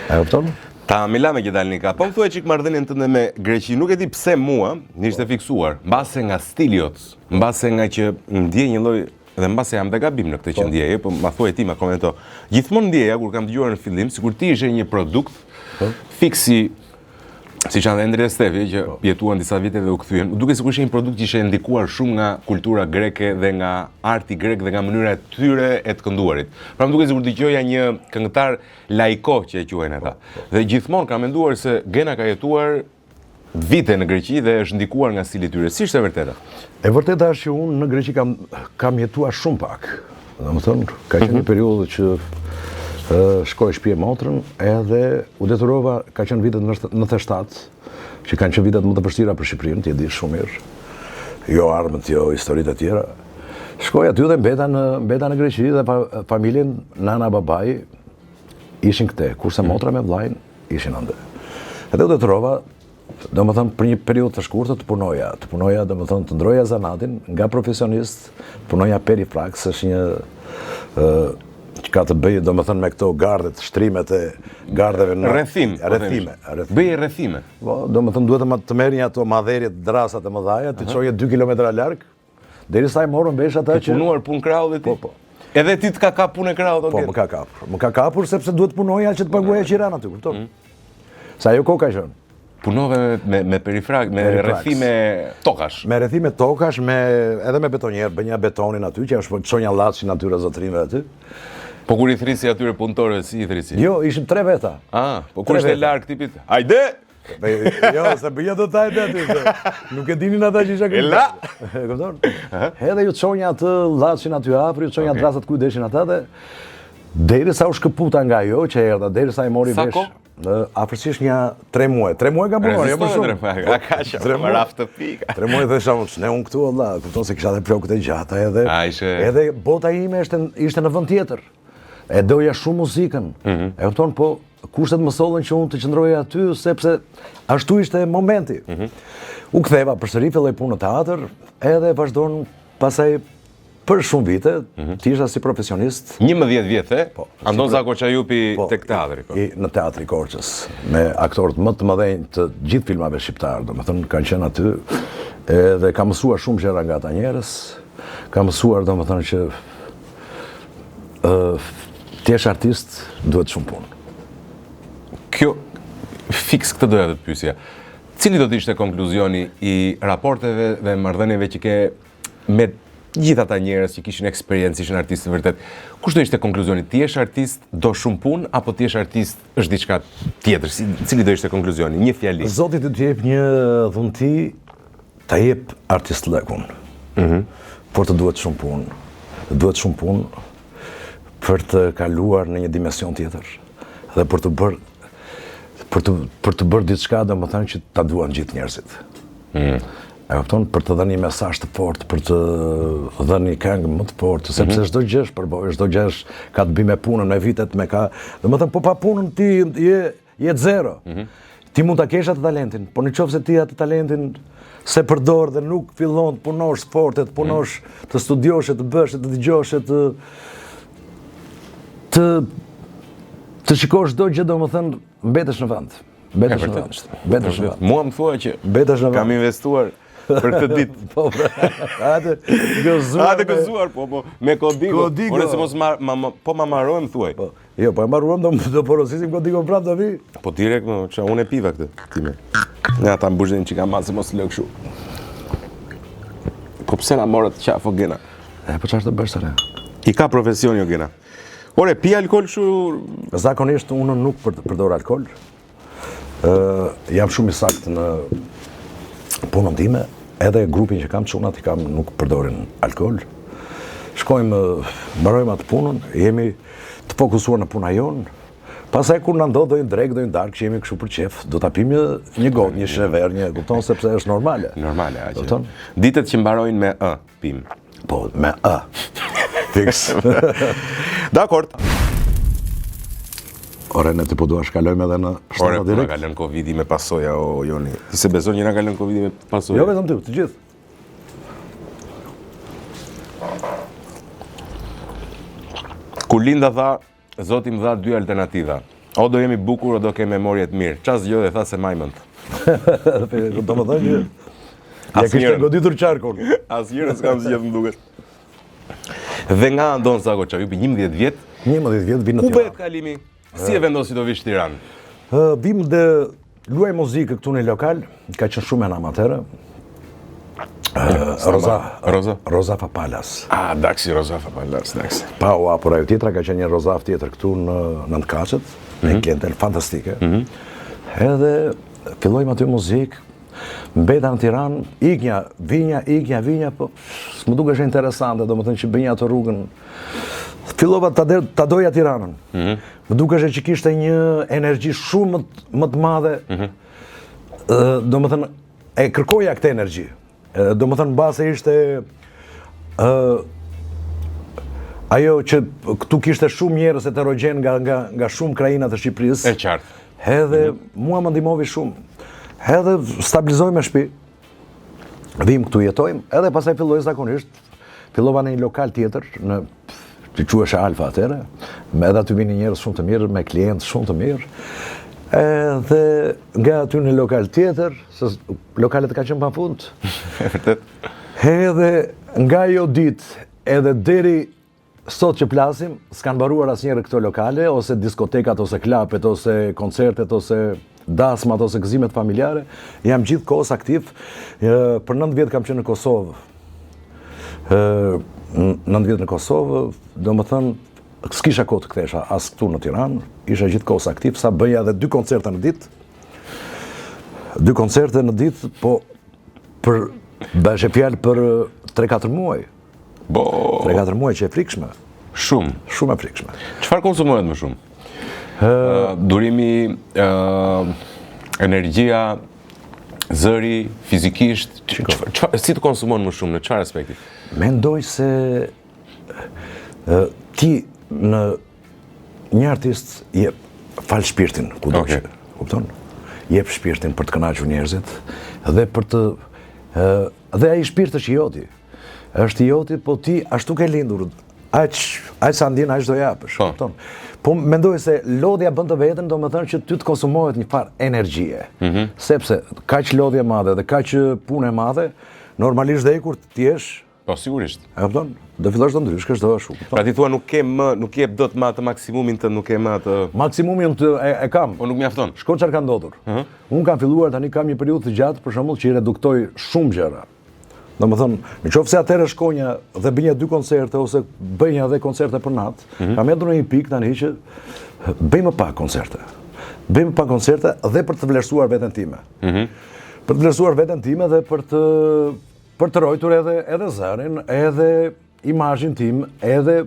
E kupton? Ta mila me gjithalnika. Po më thuaj çik marrëdhënien tënde me Greqinë. Nuk e di pse mua më ishte fiksuar, mbase nga stili jot, mbase nga që ndjej një lloj dhe mbase jam dhe gabim në këtë që po. ndjej, po ma thuaj ti, ma komento. Gjithmonë ndjeja kur kam dëgjuar në fillim sikur ti ishe një produkt po. fiks si Siç janë Endri dhe Stefi, që po. jetuan disa vite dhe u kthyen, duket sikur ishte një produkt që ishte ndikuar shumë nga kultura greke dhe nga arti grek dhe nga mënyra e tyre e të kënduarit. Pra më duket sikur dëgjoja një këngëtar laiko që e quajnë ata. Po, po. Dhe gjithmonë kam menduar se Gena ka jetuar vite në Greqi dhe është ndikuar nga stili i tyre. Si është e vërteta? E vërteta është që unë në Greqi kam kam jetuar shumë pak. Domethënë, ka qenë një mhm. periudhë që shkoj shpie motrën edhe u detyrova, ka qenë vitet 97, që kanë qenë vitet më të vështira për Shqipërinë, ti e di shumë mirë. Jo armët, jo historitë e tjera. Shkoj aty dhe mbeta në mbeta në Greqi dhe familjen nana babai ishin këte, kurse mhm. motra me vllajin ishin ande. Edhe u detyrova Domethënë, për një periudhë të shkurtër të punoja, të punoja, domethënë, të ndroja zanatin nga profesionist, punoja perifraks, është një që ka të bëjë, domethënë, me këto gardhet, shtrimet e gardheve në... Rrethim. Po rrethime. Rrethime. Bëje rrethime. Po, domethënë, duhet të, të merrje ato madherjet, dërrasat e mëdhaja, t'i çoje 2 kilometra larg. Derisa e morën vesh ata që punuar punë krahu dhe ti. Po, po. Edhe ti të ka kap punë krahu Po, më ka kapur. Më ka kapur sepse duhet punoja që të paguaja mm. qiranë aty, kupton? Mm. Sa ajo kohë ka qenë. Punove me me, me perifrag, me rrethime tokash. Me rrethime tokash, me edhe me betonier, bënja betonin aty, që është çonja llaçin atyre zotrinve aty. Po kur i thrisi atyre punëtorëve, si i thrisi? Jo, ishim tre veta. Ah, po kur ishte larg tipit. Hajde! Jo, se bëja do të hajde aty. Nuk e dinin ata që isha këtu. La! E kupton? Edhe ju çonja atë llaçin aty afër, ju çonja okay. dërrasat ku deshin ata dhe derisa u shkëputa nga ajo që erdha, derisa i mori vesh. Në afërsisht një 3 muaj. 3 muaj kam punuar, jo më shumë. 3 muaj, ka kaq, 3 muaj raft të pika. 3 muaj thosha unë, ne unë këtu valla, kupton se kisha dhe flokët e gjata edhe. A, ishe... Edhe bota ime ishte ishte në vend tjetër. E doja shumë muzikën. Mm -hmm. E kupton, po kushtet më sollën që unë të qëndroja aty sepse ashtu ishte momenti. Mm -hmm. U ktheva përsëri filloj punë në teatër, edhe vazhdon pastaj për shumë vite, mm -hmm. të isha si profesionist. 11 vjet, e? Po. Andon Zako Çajupi po, tek teatri, po. I, në teatri Korçës, me aktorët më të mëdhenj të gjithë filmave shqiptarë, domethënë, kanë qenë aty, edhe kam mësuar shumë gjëra nga ata njerëz, kam mësuar, domethënë, që Të jesh artist, duhet shumë punë. Kjo, fiks këtë doja të të pysja. Cili do të ishte konkluzioni i raporteve dhe marrëdhënieve që ke me gjithë ata njerëz që kishin eksperiencë, ishin artistë të vërtetë. Kush do ishte konkluzioni? Të jesh artist do shumë punë apo të jesh artist është diçka tjetër? Si, cili do ishte konkluzioni? Një fjali. Zoti të të jep një dhunti Ta jep artistllëkun. Mm Por të duhet shumë punë. Të duhet shumë punë për të kaluar në një dimension tjetër dhe për të bërë për të për të bërë diçka, domethënë që ta duan gjithë njerëzit. Mm. E kupton, për të dhënë një mesazh të fortë, për të dhënë një këngë më të fortë, sepse mm -hmm. çdo gjë është përvojë, çdo gjë është ka të bëjë me punën, me vitet, me ka, domethënë po pa punën ti je Je zero. Mm -hmm. Ti mund ta kesh atë talentin, por në qoftë se ti atë talentin s'e përdor dhe nuk fillon të punosh fort, të punosh, mm -hmm. të studiosh, të bësh, të dëgjosh, të të të shikosh çdo gjë, domethënë mbetesh në vend. Mbetesh në vend. Mbetesh në vend. Mua më thua që mbetesh në vend. Kam investuar për këtë ditë. Po, pra. Atë gëzuar. Atë gëzuar, po, po, me Kodigo. Kodigo. Ore se mos ma, ma, ma po ma mbarojmë thuaj. Po. Jo, po e mbaruam, do do porosisim Kodigo prapë do vi. Po direkt më, ça unë e piva këtë time. Ne ata mbushën çika ma se mos lë kështu. Po pse na morët qafë o Gena? E po çfarë të bësh tani? I ka profesioni o Gena. Ore, pi alkool kështu Zakonisht unë nuk përdor alkool. Ë jam shumë i saktë në punën time, edhe grupin që kam çunat i kam nuk përdorin alkool. Shkojmë, mbarojmë atë punën, jemi të fokusuar në puna jonë. Pastaj kur na ndodh ndonjë drekë, ndonjë darkë që jemi kështu për qejf, do ta pimë një një gotë, një shishe verë, një, kupton sepse është normale. Normale, aq. Kupton? Ditët që mbarojnë me ë, pim. Po, me ë. Fiks. Dakord. Ore, ne ti po duash kalojmë edhe në shtata direkt. Ore, po na ka lënë Covidi me pasoja, o Joni. Ti s'e beson që na ka lënë Covidi me pasoja? Jo vetëm ty, të gjithë. Kur linda tha, Zoti më dha dy alternativa. O do jem i bukur, o do kem memorie të mirë. Ça zgjodhe tha s'e maj mend. Domethënë që ja kishte goditur qarkun. Asnjërën s'kam zgjedh më duket. Dhe nga Andon Zako Çajupi 11 vjet. 11 vjet vim në Tiranë. Ku bëhet kalimi? Si e vendos që do vish në Tiranë? Vim dhe luaj muzikë këtu në lokal, ka qenë shumë e atëherë. Roza, Roza? Rozafa Palace. Ah, daksi, Rozafa Palace, daksi. Pa u hapur ajo tjetra, ka qenë një Rozaf tjetër këtu në Nëntëkatëshet, mm -hmm. me klientel fantastike. Mm -hmm. Edhe fillojmë aty muzikë, mbeta në Tiranë, iknja, vinja, iknja, vinja, po s'më dukeshe interesante, domethënë që bënja atë rrugën. Fillova ta, ta doja Tiranën. Mm -hmm. Më dukeshe që kishte një energji shumë më, më të madhe. Mm -hmm. Domethënë, e kërkoja këtë energji. Domethënë, mbase ishte ë ajo që këtu kishte shumë njerëz heterogjen nga nga nga shumë krahina të Shqipërisë. E qartë. Edhe mm -hmm. mua më ndihmovi shumë. Edhe stabilizoj me shtëpi. Vim këtu jetojmë, edhe pastaj filloj zakonisht Fillova në një lokal tjetër, në që quheshe Alfa atëherë, me edhe aty vinin njerëz shumë të mirë, me klientë shumë të mirë. Edhe nga aty në lokal tjetër, se lokalet ka qenë pa fund. E vërtet. Edhe nga ajo ditë edhe deri sot që flasim, s'kanë mbaruar asnjëherë këto lokale ose diskotekat ose klapet ose koncertet ose dasmat ose gëzimet familjare. Jam gjithë kohës aktiv. Për 9 vjet kam qenë në Kosovë. Ë 9 vjet në Kosovë, domethënë s'kisha kohë të kthehesha as këtu në Tiranë, isha gjithë kohës aktiv, sa bëja edhe dy koncerte në ditë. Dy koncerte në ditë, po për bëheshe fjalë për 3-4 muaj. Bo. 3-4 muaj që e frikshme. Shumë. Shumë e frikshme. Çfarë konsumohet më shumë? Ë durimi, ë energjia, zëri, fizikisht, çfarë si të konsumon më shumë në çfarë aspekti? Mendoj se ë ti në një artist jep fal shpirtin kudo okay. që, kupton? Jep shpirtin për të kënaqur njerëzit dhe për të ë dhe ai shpirt është i joti. Është i joti, po ti ashtu ke lindur. Aq aq sa ndjen aq do japësh, po. kupton? Po mendoj se lodhja bën të vetën, domethënë që ty të konsumohet një farë energjie. Mm -hmm. Sepse kaq lodhje e madhe dhe kaq punë e madhe, normalisht dhe kur të jesh Po sigurisht. E kupton? Do fillosh të ndryshkesh do ashtu, kupton? Pra ti thua nuk ke më, nuk jep dot më atë maksimumin tënd, nuk ke më atë Maksimumin të e, e kam. Po nuk mjafton. Shiko çfarë ka ndodhur. Uh mhm. -huh. Unë kam filluar tani kam një periudhë të gjatë për shembull që i reduktoj shumë gjëra. Domethënë, në qoftë se atëherë shkonja dhe bënja dy koncerte ose bënja edhe koncerte për natë, mm -hmm. kam ardhur në një pikë tani që bëj më pak koncerte. Bëj më pak koncerte dhe për të vlerësuar veten time. Mm -hmm. Për të vlerësuar veten time dhe për të për të rojtur edhe edhe zërin, edhe imazhin tim, edhe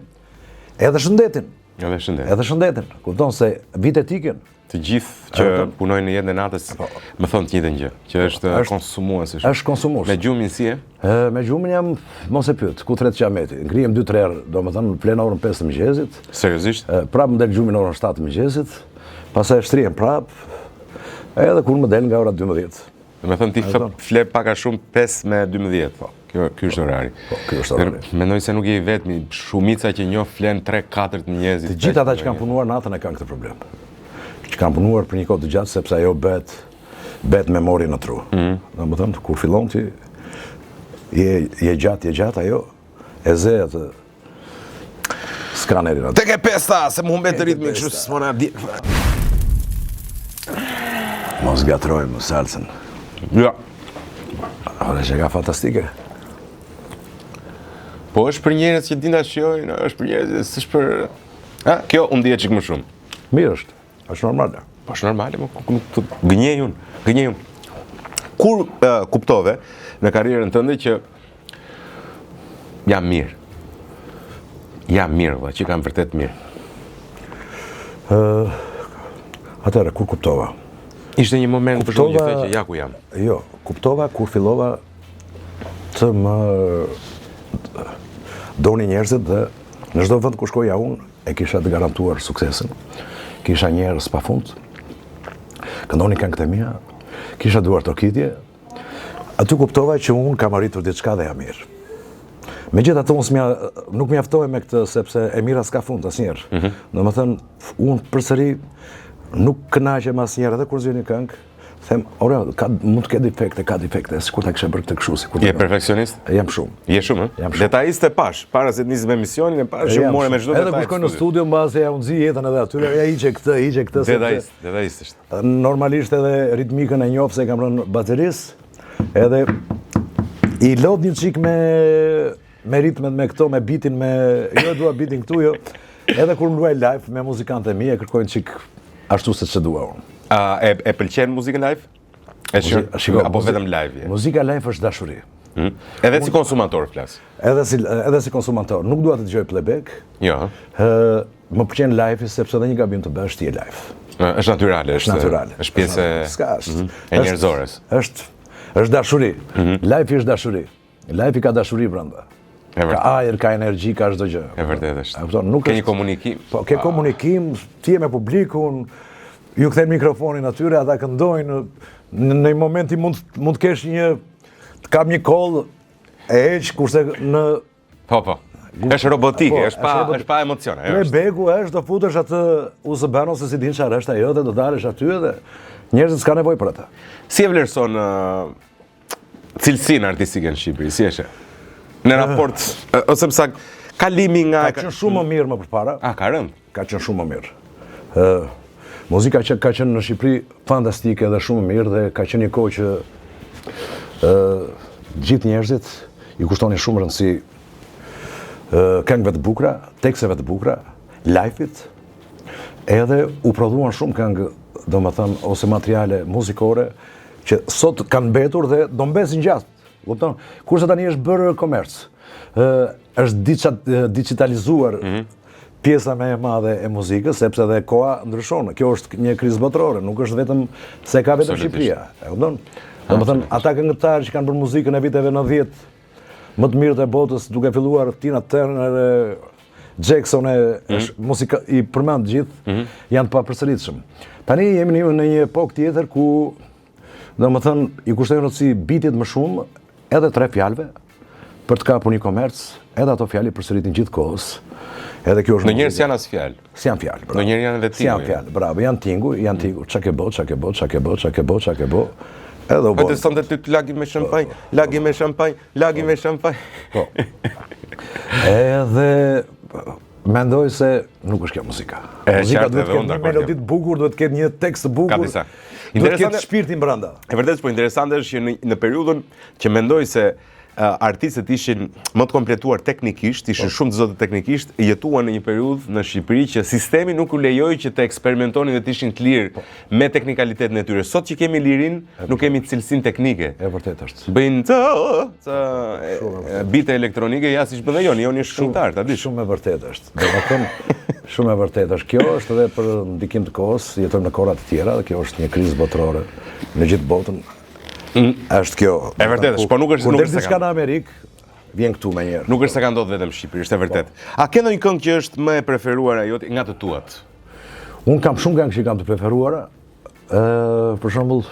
edhe shëndetin. Edhe shëndetin. Edhe shëndetin. Kupton se vitet ikin. Të gjithë që punojnë në jetën e natës po. më thonë të njëjtën gjë, që është, është konsumuese. Është konsumuese. Me gjumin si je? Me gjumin jam mos e pyet, ku thërret qameti. Ngrihem 2-3 herë, domethënë fle në orën 5 të mëngjesit. Seriozisht? Prapë më del gjumi në orën 7 të mëngjesit. Pastaj shtrihem prapë. Edhe kur më del nga ora 12. Domethënë ti fle pak a shumë 5 me 12, po. Kjo, ky është orari. Po, ky është orari. Mendoj se nuk je i vetmi, shumica që njoh flen 3-4 të mëngjesit. Të gjithë ata që kanë punuar natën e kanë këtë problem. Që kanë punuar për një kohë të gjatë sepse ajo bëhet bëhet memori në tru. Mm -hmm. Domethënë kur fillon ti je je gjatë, je gjatë ajo e zë atë skanerin atë. Tek e pesta, se më humbet ritmi, kështu s'po na di. Mos ngatërrojmë salcën. Ja. Ore, që ka fantastike. Po është për njerëz që dinë ta shijojnë, është për njerëz, s'është për... Ha, kjo unë di çik më shumë. Mirë është. Është normale. Po është normale, mo nuk të gënjej unë, gënjej unë. Kur uh, kuptove në karrierën tënde që jam mirë. Jam mirë, valla, që kam vërtet mirë. Ë uh, Atëherë kur kuptova? Ishte një moment për shembull që the që ja ku jam. Jo, kuptova kur fillova të më donin njerëzit dhe në çdo vend ku shkoja unë E kisha të garantuar suksesin. Kisha njerëz pa fund. Këndonin këngët e mia. Kisha duartrokitje. Aty kuptova që unë kam arritur diçka dhe jam mirë. Megjithatë unë s'mja, nuk mjaftohem me këtë sepse e mira s'ka fund asnjëherë. Mm -hmm. Domethënë unë përsëri nuk kënaqem asnjëherë edhe kur nxjerr një këngë, Them, ore, ka, mund të ketë defekte, ka defekte, sikur ta kisha bërë këtë kështu, sikur Je perfeksionist? Jam shumë. Je shumë, ë? Jam shumë. Detajist e pash, para se të nisim emisionin e pash që more me çdo detaj. Edhe kur shkoj në studio mbase ja u nxij jetën edhe atyre, ja hiqe këtë, hiqe këtë. Detajist, detajist është. Normalisht edhe ritmikën e njoh se kam rënë baterisë, edhe i lodh një çik me me ritmet, me këto, me bitin, me jo e dua bitin këtu, jo. Edhe kur luaj live me muzikantët e mi e kërkojnë çik ashtu siç e dua unë. A e e pëlqen muzikën live? E shiko, apo vetëm live je? Muzika live është dashuri. Hmm? Edhe si konsumator flas. Edhe si edhe si konsumator, nuk dua të dëgjoj playback. Jo. Ë, më pëlqen live sepse edhe një gabim të bësh ti je live. Është natyrale, është natyrale. Është pjesë e S'ka, është. Mhm, e njerëzores. Është është dashuri. Mm -hmm. Live është dashuri. Live ka dashuri brenda. Ka ajër, ka energji, ka çdo gjë. E vërtetë është. E kupton, nuk ke një komunikim. Po, ke komunikim, ti je me publikun, ju kthen mikrofonin atyre, ata këndojnë. Në një moment ti mund mund të kesh një të kap një kollë e heq kurse në Po, po. Është robotike, po, është pa është pa emocione, ajo është. Playback-u është do futesh atë USB-n ose si din çfarë është ajo dhe do dalësh aty edhe njerëzit s'kan nevojë për atë. Si e vlerëson. Cilësinë artistike në Shqipëri, si e sheh? Në raport, ose më saktë, kalimi nga... Ka qenë shumë më mirë më përpara. A, ka rënë? Ka qenë shumë më mirë. Ë, muzika që ka qenë në Shqipëri fantastike dhe shumë më mirë dhe ka qenë një kohë që ë gjithë njerëzit i kushtonin shumë rëndësi ë këngëve të bukura, teksteve të bukura, live-it, edhe u prodhuan shumë këngë, domethënë ose materiale muzikore që sot kanë mbetur dhe do mbesin gjatë. Kupton? Kurse tani është bërë komerc. Ë është diça, digjitalizuar mm -hmm. pjesa më e madhe e muzikës, sepse dhe koha ndryshon. Kjo është një krizë botërore, nuk është vetëm se ka vetëm Shqipëria. E kupton? Domethënë, ata këngëtarë që kanë bërë muzikën e viteve 90, më të mirët e botës, duke filluar Tina Turner, Jackson e mm -hmm. muzika i përmend gjithë, mm -hmm. janë të papërsëritshëm. Tani jemi në në një epokë tjetër ku domethënë i kushtojnë rëndësi bitit më shumë edhe tre fjalëve për të kapur një komerc, edhe ato fjalë i përsëritin gjithë kohës. Edhe kjo është Ndonjëherë s'janë as fjalë. S'janë fjalë, bravo. Ndonjëherë janë edhe tinguj. S'janë fjalë, bravo, janë tinguj, janë tinguj. Çka ke bo, çka ke bo, çka ke bo, çka ke bo, çka ke bo. Edhe u bo. Hajde sonte ty të lagim me shampanjë, po, po. lagim me shampanjë, Lagi me shampanjë. Po. Edhe mendoj se nuk është kjo muzika. E, muzika duhet të ketë një melodi të bukur, duhet të ketë një tekst të bukur. Ka disa. Duhet të ketë shpirtin brenda. E vërtetë, po interesante është që në, në periudhën që mendoj se artistët ishin më të kompletuar teknikisht, ishin po. shumë të zotë teknikisht, jetuan në një periudhë në Shqipëri që sistemi nuk u lejoi që të eksperimentonin dhe të ishin të lirë po. me teknikalitetin e tyre. Sot që kemi lirinë, nuk kemi cilësinë teknike. E vërtetë është. Bëjnë të të bite elektronike, ja siç bën dhe Joni, Joni është shkrimtar, ta dish. Shumë e vërtetë është. Domethënë, shumë e vërtetë është. Kjo është edhe për ndikim të kohës, jetojmë në kohëra të tjera dhe kjo është një krizë botërore në gjithë botën. Mm. Është kjo. E vërtetë është, po nuk është nuk është diçka në Amerikë, vjen këtu menjëherë. Nuk është se ka ndodhur vetëm në Shqipëri, është e vërtetë. Po. A ke ndonjë këngë që është më e preferuara jote nga të tuat? Unë kam shumë këngë që i kam të preferuara. Ë, për shembull,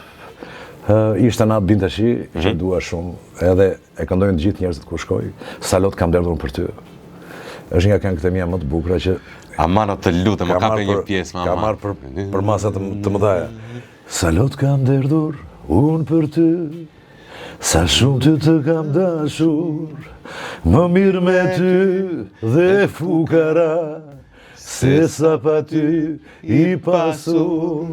ë ishte natë binte shi, mm -hmm. që mhm. dua shumë, edhe e këndojnë të gjithë njerëzit ku shkoj. Sa lot kam derdhur për ty. Është nga këngët e mia më të bukura që Aman të lutem, më kape një pjesë, më Ka marrë për për masa të, të mëdha. Sa lot kam derdhur unë për ty, Sa shumë ty të kam dashur, më mirë me ty dhe fukara, Se sa pa ty i pasur.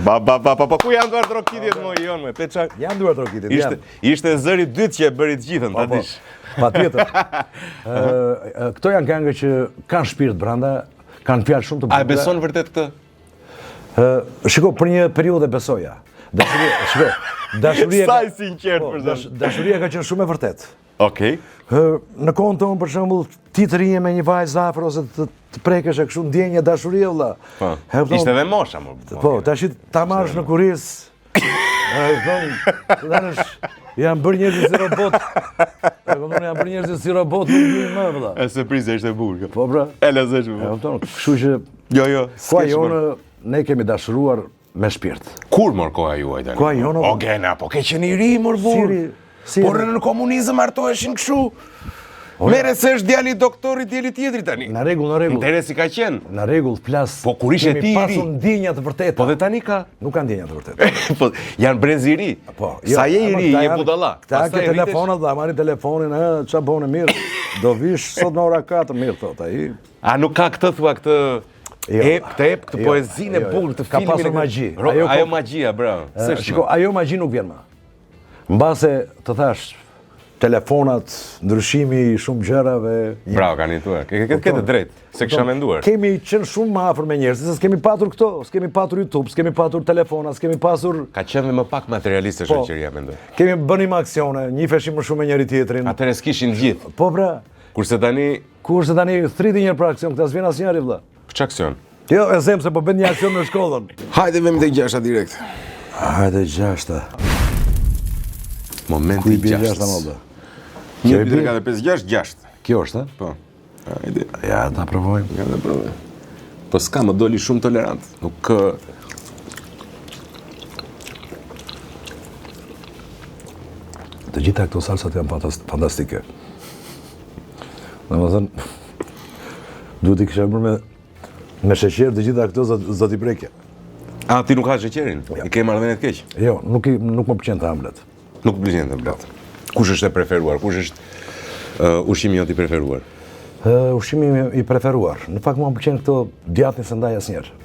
Ba, ba, ba, ba, ba, ku janë duartrokitjet mo Jon, me peça? Janë duartrokitjet, janë. Ishte zëri i dytë që e bëri të gjithën, ta po, po. dish. Patjetër. Këto janë këngë që kanë shpirt brenda, kanë fjalë shumë të bukura. A e beson vërtet këtë? Shiko, për një periudhë e besoja. Dashuria, shiko, dashuria... Sa i sinqertë po, për Dashuria ka qenë shumë e vërtetë. Okej. Në kohën tonë, për shembull, ti të rrije me një vajzë afër ose të, të prekësh e kështu ndjenjë dashurie vëlla. Po. Ishte edhe mosha më. Po, tash ta marrësh në kurriz. E kupton, tash janë bërë njerëzit si robot. E kupton, janë bërë njerëzit si robot, nuk vijnë më vëlla. E surprizë ishte e bukur kjo. Po pra. E lezetshme. E kupton, kështu që Jo, jo. Koha jonë ne kemi dashuruar me shpirt. Kur mor koha juaj tani? Koha jonë. O Gena, po ke qenë i ri mor burrë. Si, Por në komunizëm martoheshin kështu. Merre se është djali i doktorit, djali tjetri tani. Në rregull, në rregull. Interesi ka qenë. Në rregull, flas. Po kur ishe ti i ri. Kemi pasur ndjenja të vërteta. Po dhe tani ka. Nuk ka ndjenja të vërteta. po janë brez i ri. Po, jo, Sa je i ri, je budalla. Këta ke telefonat dhe marrin telefonin, ë, ça bone mirë. Do vish sot në ora 4, mirë thot ai. A nuk ka këtë thua këtë jo, ep, këtë ep, këtë jo, poezinë e jo, bukur, këtë filmin. Ka pasur magji. Ajo, ajo magjia, bra. Shiko, ajo magji nuk vjen më. Mbase, të thash, telefonat, ndryshimi i shumë gjërave. Bravo, kanë jetuar. Ke ke ke të drejtë, s'e kisha menduar. Kemi qenë shumë më afër me njerëzit, se s'kemi patur këto, s'kemi patur YouTube, s'kemi patur telefona, s'kemi pasur Ka qenë dhe më pak materialiste po, shoqëria mendoj. Kemi bënim aksione, njiheshim më shumë me njëri tjetrin. Atëherë s'kishin gjithë. Po pra. Kurse tani Kurse tani thërriti një për aksion, këta s'vjen asnjëri vëlla. Për ç'aksion? Jo, e them se po bën një aksion në shkollën. Hajde vemi te gjashta direkt. Hajde gjashta. Momenti i gjashtës. Gjashta më vëlla. 1 2 3 4 5 6 6. Kjo është, a? Po. Hajde. Ja, ta provojmë. Ja, ta provojmë. Po s'ka, më doli shumë tolerant. Nuk Të gjitha këto salsat janë fantastike. Domethënë, duhet t'i kisha bërë me, me sheqer të gjitha këto, zoti prekje. A, ti nuk ha sheqerin? Ja. I ke marrëdhënie të keq? Jo, nuk, i, nuk më pëlqen të ëmblat. Nuk pëlqen të ëmblat. Kush është e preferuar? Kush është uh, ushqimi jot i preferuar? Uh, ushqimi i preferuar. Në fakt mua më pëlqen këto djathin s'e ndaj asnjëherë.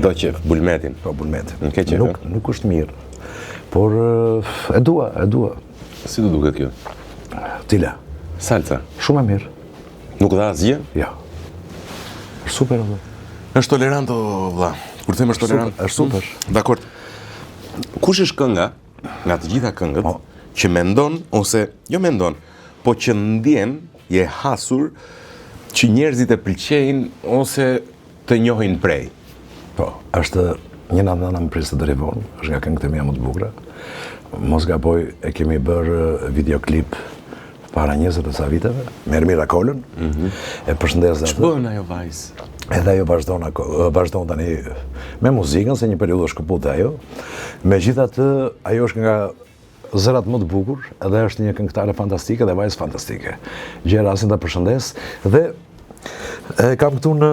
Do qef, bulmetin. Po bulmetin. Nuk e qef. Nuk nuk është mirë. Por e dua, e dua. Si të duket kjo? Cila? Salca. Shumë e mirë. Nuk dha asgjë? Jo. Është super vëlla. Është tolerant o vëlla. Kur them është tolerant, është super. Mm, dakord. Kush është kënga nga të gjitha këngët po. që mendon ose jo mendon, po që ndjen je hasur që njerëzit e pëlqejnë ose të njohin prej. Po, është një natë nana më priste deri vonë, është nga këngët e mia më të bukura. Mos gaboj, e kemi bërë videoklip para 20 e sa viteve, me Ermira Kolën, mm -hmm. e përshëndes dhe atë. Ç'bën ajo vajzë? Edhe ajo vazhdon, vazhdon tani me muzikën, se një periudhë është këput dhe ajo. Megjithatë, ajo është nga zërat më të bukur, edhe është një këngëtare fantastike dhe vajzë fantastike. Gjej rastin ta përshëndes dhe e kam këtu në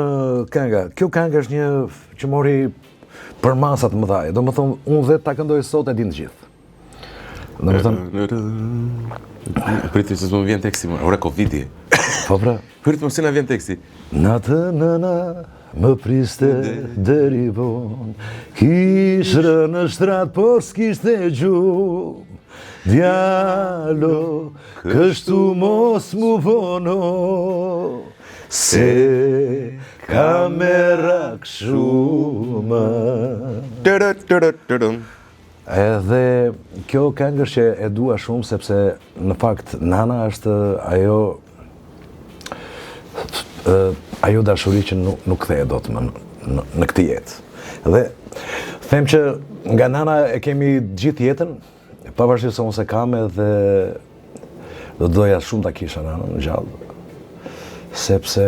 kënga. Kjo këngë është një që mori përmasa të mëdha. Domethënë, unë dhe ta këndoj sot e dinë të gjithë. Domethënë... Prit se s'më vjen teksti, ore Covidi. Po pra. Prit se s'na vjen teksti. Natë nëna më priste deri vonë, kish rënë në shtrat, por s'kishte gjumë. Djalo, kështu mos m'u vono, se kam merak shumë. Tërë, tërë, tërë. Edhe kjo këngë është që e dua shumë sepse në fakt nana është ajo ajo dashuri që nuk, nuk kthehet dot më në, në, në këtë jetë. Dhe them që nga nana e kemi gjithë jetën, pavarësisht se unë s'e kam edhe do doja shumë ta kisha nanën gjallë, sepse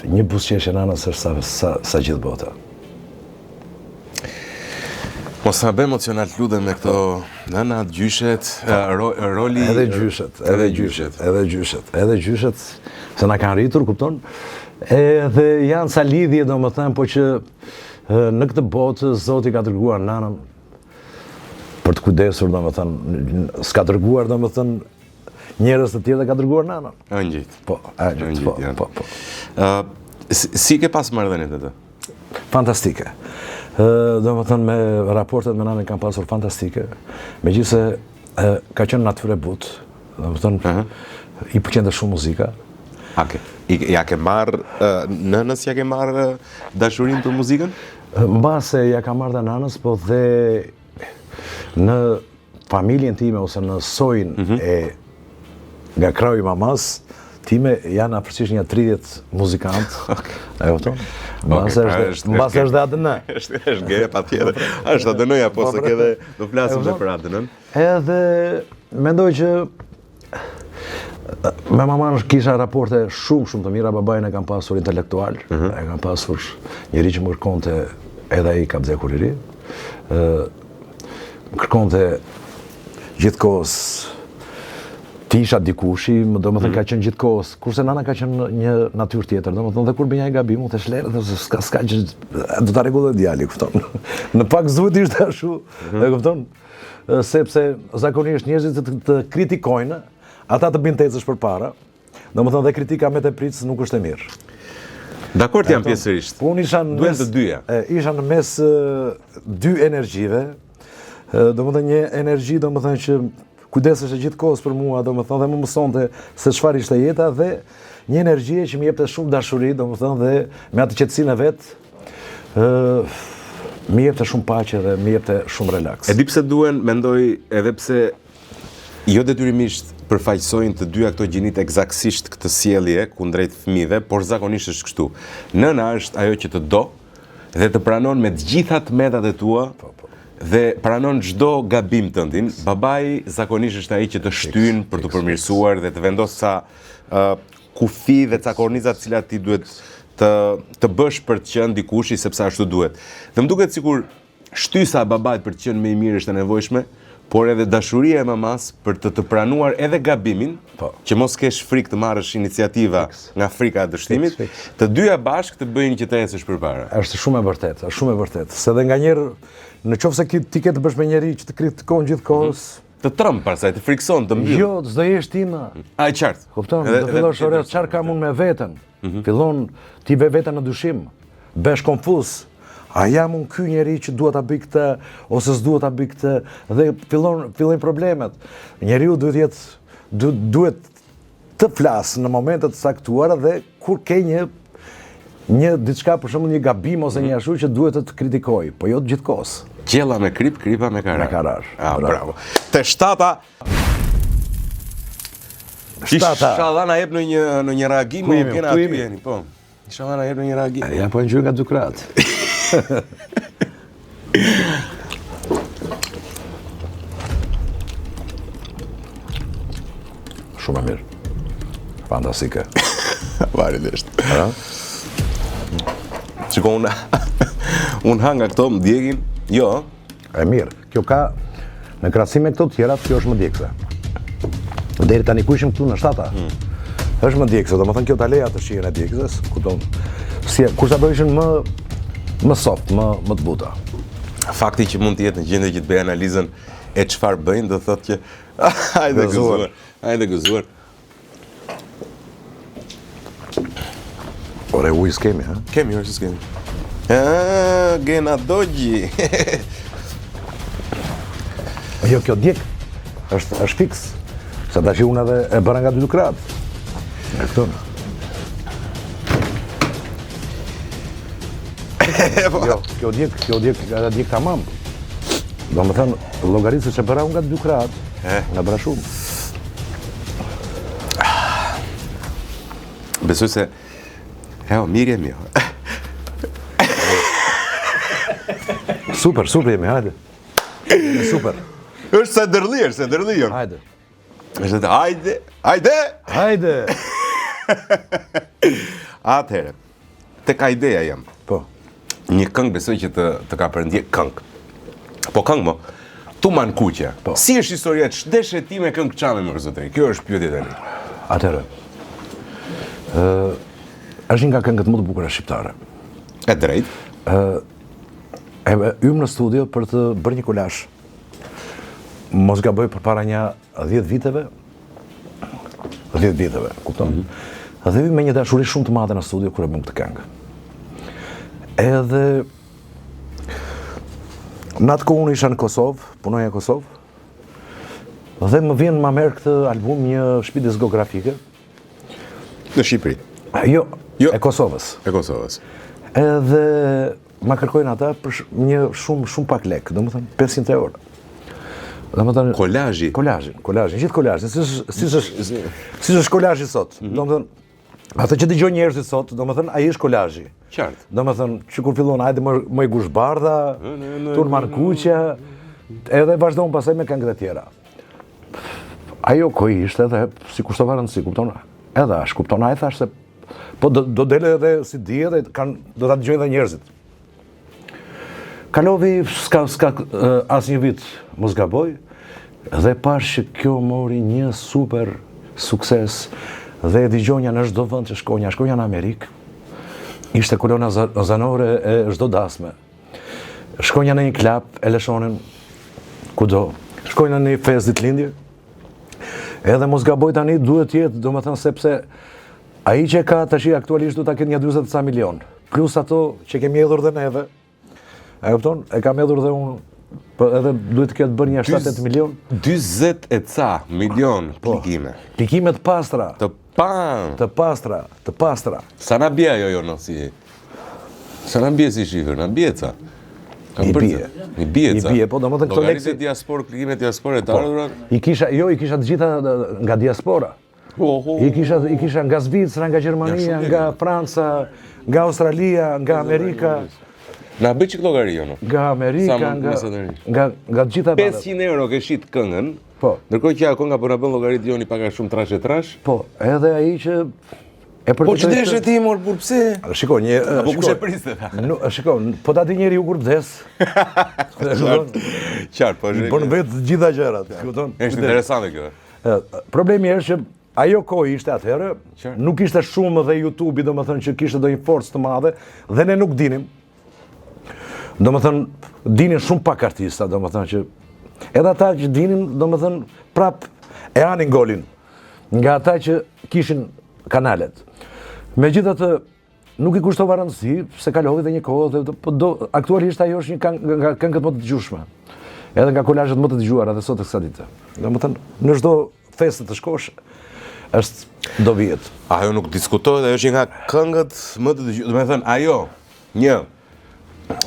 një buzëqeshje e nanës është sa, sa, sa gjithë bota. Mos na bëj emocional të lutem me këto nënat, gjyshet, ro, roli... Edhe gjyshet, edhe gjyshet, edhe gjyshet, edhe gjyshet, se na kanë rritur, kupton? Edhe janë ca lidhje, domethënë, po që në këtë botë Zoti ka dërguar nanën për të kujdesur, domethënë, s'ka dërguar, domethënë, njerëz të tjerë dhe ka dërguar nanën. Engjëjt. Po, engjëjt, po, po, po. Si ke pas marrëdhëniet me të? Fantastike. Domethënë, me raportet me nanën kam pasur fantastike, megjithëse ka qenë natyrë e butë, domethënë, uh -huh. i pëlqente shumë muzika. A ke, i, ja ke marrë, nënës ja ke marrë dashurinë për muzikën? Mbase ja kam marrë dhe nanës, po dhe në familjen time ose në sojin mm -hmm. e nga krahu i mamas time janë afërsisht një 30 muzikantë. Okay. E kupton? Mbase okay, pra është mbase është dhe ADN. Është është gjë patjetër. Është ADN-ja po se ke dhe do flasim dhe për ADN-n. Edhe mendoj që me mamanë kisha raporte shumë shumë të mira, babain e kam pasur intelektual, uh mhm. -huh. e kam pasur njeri që më kërkonte edhe ai ka vdekur i ri. Ë Më kërkonte gjithë kohës të isha dikushi, më domethënë mm. ka qenë gjithë kohës, kurse nana ka qenë një natyrë tjetër, domethënë dhe kur bëja një gabim, unë thashë lëre, dhe s'ka, s'ka që, do ta rregulloj djali, kupton. Në pak s'duhet të ishte ashtu, mm -hmm. e kupton, sepse zakonisht njerëzit të, të kritikojnë, ata të bëjnë të ecësh përpara, Domethënë dhe kritika me tepricë nuk është e mirë. Dakord jam pjesërisht. Unë isha në mes, të dyja. Isha në mes dy energjive. Domethënë një energji, domethënë që kujdeseshe gjithë kohës për mua, domethënë dhe më mësonte se çfarë ishte jeta dhe një energji që më jepte shumë dashuri, domethënë dhe me atë qetësinë e vet, ë më jepte shumë paqe dhe më jepte shumë relaks. E di pse duhen, mendoj edhe pse Jo detyrimisht përfaqësojnë të dyja këto gjinitë ekzaktësisht këtë sjellje kundrejt fëmijëve, por zakonisht është kështu. Nëna është ajo që të do dhe të pranon me të gjitha të metat e tua po, po. dhe pranon çdo gabim tëndin. Babai zakonisht është ai që të shtyn për t'u përmirësuar dhe të vendos ca uh, kufi dhe ca korniza të cilat ti duhet të të bësh për të qenë dikushi sepse ashtu duhet. Dhe më duket sikur Shtysa e babait për të qenë më i mirë është e nevojshme, por edhe dashuria e mamasë për të të pranuar edhe gabimin, po. që mos kesh frikë të marrësh iniciativa Fiks. nga frika e dështimit, fiks, fiks. të dyja bashkë të bëjnë që të ecësh përpara. Është shumë e vërtetë, është shumë e vërtetë. Se dhe nganjëherë, në qoftë se ti ke të bësh me njeri që të kritikon gjithë kohës, mm -hmm. Të tremb pastaj, të frikëson, të mbyll. Jo, s'do jesh ti më. A e qartë. Kupton, do fillosh ore, çfarë kam unë me veten? Mm -hmm. Fillon ti vë veten në dyshim. Bëhesh konfuz. A jam unë ky njeri që dua ta bëj këtë ose s'dua ta bëj këtë dhe fillon fillojnë problemet. Njeriu duhet të jetë duhet të flasë në momente të caktuara dhe kur ke një një diçka për shembull një gabim ose një mhm. ashtu që duhet të të kritikojë, po jo të gjithë kohës. Gjella me krip, kripa me karar. Me karar. Ah, bravo. Te shtata. Shtata. Ishalla na jep në një në një reagim, më kena aty jeni, po. Ishalla na jep në një reagim. Ja po e ngjyr nga dy krahët. Shumë e mirë. Fantastike. Vërtet. Ha? Shiko unë unë ha nga këto më djegin. Jo. E mirë. Kjo ka në krahasim me këto të tjerat, kjo është më djegëse. Deri tani ku ishim këtu në shtata? Hmm. Është më djegëse, domethënë kjo ta lë atë shijen e djegëses, kupton? Si kurse ato ishin më më soft, më më të buta. Fakti që mund të jetë në gjendje që të bëjë analizën e çfarë bëjnë, do thotë që hajde gëzuar, hajde gëzuar. Ore, ujë s'kemi, ha? Kemi, ore, s'kemi. Ah, gena dogji. jo, kjo djeg, është, është fiks. Se tash unë edhe e bëra nga dy krahët. E këto. Jo, kjo djeg, kjo djeg, edhe djeg tamam. Domethënë, llogarit se ç'e bëra unë nga dy krahët, nga bëra shumë. Besoj se Eo, mirë jemi. Jo. Super, super jemi, hajde. Super. Është se dërli, është se dërli, jo. Hajde. Është të hajde, hajde! Hajde! Atëherë, tek ideja jam. Po. Një këngë besoj që të, të ka përndjek këngë. Po këngë mo. Tuman Kuqe. Po. Si është historia ç'deshe ti me këngë çame mor zotëri? Kjo është pyetja tani. Atëherë. Ë është një nga këngët më të bukura shqiptare. E drejtë. Ë e hymë në studio për të bërë një kolazh. Mos gaboj përpara një 10 viteve, 10 viteve, kupton? Mm -hmm. Dhe hymë me një dashuri shumë të madhe në studio kur e bëmë këtë këngë. Edhe në atë kohë unë isha në Kosovë, punoja në Kosovë. Dhe më vjen ma merr këtë album një shtëpi diskografike. Në Shqipëri. Jo, jo, e Kosovës. E Kosovës. Edhe ma kërkojnë ata për një shumë shumë pak lek, domethënë 500 euro. Domethënë kolazhi, kolazhin, kolazhin, gjithë kolazhin, si si është si është kolazhi sot. Mm -hmm. Domethënë atë që dëgjojnë njerëzit sot, domethënë ai është kolazhi. Qartë. Domethënë që kur fillon hajde më moj Gushbardha, Turman Kuqja, edhe vazhdon pastaj me këngët e tjera. Ajo kohë ishte edhe s'i kushtova rëndësi, kupton? Edhe ash, kupton, ai thash se Po do, do dele edhe si di edhe kanë, do ta dëgjojnë dhe njerëzit. Kalovi s'ka, s'ka asnjë vit, mos gaboj, dhe pash që kjo mori një super sukses dhe e dëgjonja në çdo vend që shkonja, shkonja në Amerikë, ishte kolona zanore e çdo dasme. Shkonja në një klab, e lëshonin kudo. Shkonja në një festë ditëlindje, Edhe mos gaboj tani duhet të jetë, domethënë sepse ai që ka tash aktualisht duhet ta ketë një 40 ca milion, plus ato që kemi hedhur dhe neve. E kupton? E kam hedhur dhe unë, po edhe duhet të ketë bërë një 7-8 milion. 40 e ca milion po, klikime. Klikime të pastra. Të pa. Të pastra, të pastra. Sa na bie ajo jo no si Sa na bie si shifër, na bie ca. I bie. I bie ca. I bie, po domethënë këto lekë. Llogaritë diasporë, klikimet diasporë të po, ardhurat. I kisha, jo, i kisha të gjitha nga diaspora. Po, I kisha i kisha nga Zvicra, nga Gjermania, nga Franca, nga Australia, nga Amerika. Na bëj çik llogari jo. Nga Amerika, nga nga nga të gjitha vendet. 500 euro ke shit këngën. Po. Ndërkohë që ajo kënga po na bën llogaritë Joni pak a shumë trash e trash. Po, edhe ai që E për po ç'deshe ti mor burrë pse? Shiko, një Apo kush e priste tha? Nuk, shiko, po ta di njeriu kur vdes. Qartë, po është. Bën vetë të gjitha gjërat, kupton? Është interesante kjo. Problemi është që ajo kohë ishte atëherë, nuk ishte shumë dhe YouTube-i, domethënë që kishte ndonjë forcë të madhe dhe ne nuk dinim. Domethënë dinin shumë pak artista, domethënë që. Edhe ata që dinin, domethënë, prap e hanin golin nga ata që kishin kanalet. Megjithatë, nuk i kushtova rëndësi, se kaloi dhe një kohë dhe po do aktualisht ajo është një këngë nga këngët më të dëgjueshme. Edhe nga kolazhet më të dëgjuara dhe sot e kësaj dite. Domethënë, në çdo festë të shkosh është do vihet. Ajo nuk diskutohet, ajo është një nga këngët më të dëgjuara. Domethënë, ajo, një,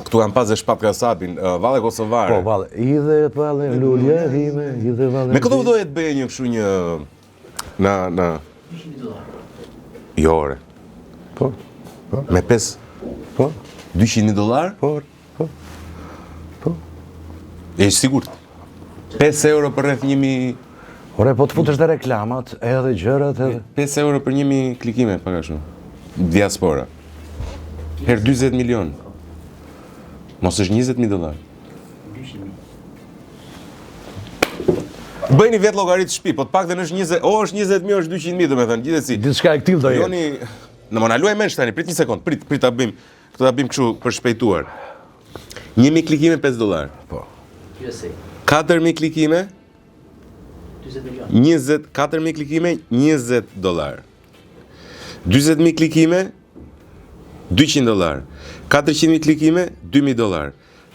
këtu kam pas dhe Shpat Kasapin, uh, Valle Kosovare. Po, valle, i dhe valle, lulja ime, i dhe valle. Me këto doje të bëje një kështu një në në Jo, ore. Po. Po. Me 5 Po. 200.000 dollar? Po. Po. Po. E i sigurt. 5 euro për rreth 1000 Ore, po të futesh dhe reklamat, edhe gjërat, edhe... 5 euro për 1000 klikime, pak a shumë. Diaspora. Her 40 milion. Mos është 20.000 dollar. 200.000. Bëjni vetë llogaritë shtëpi, po të paktën është 20, o është 20000, o është 200000, domethënë, gjithsesi. Diçka e këtillë do jetë. Joni, në mo na luaj mendsh tani, prit një sekond, prit, prit ta bëjmë. Këtë ta bëjmë kështu për shpejtuar. 1000 klikime 5 dollar. Po. USA. 4000 klikime 40 milion. 20 4000 klikime 20 dollar. 40000 klikime 200 dollar. 400000 klikime 2000 dollar.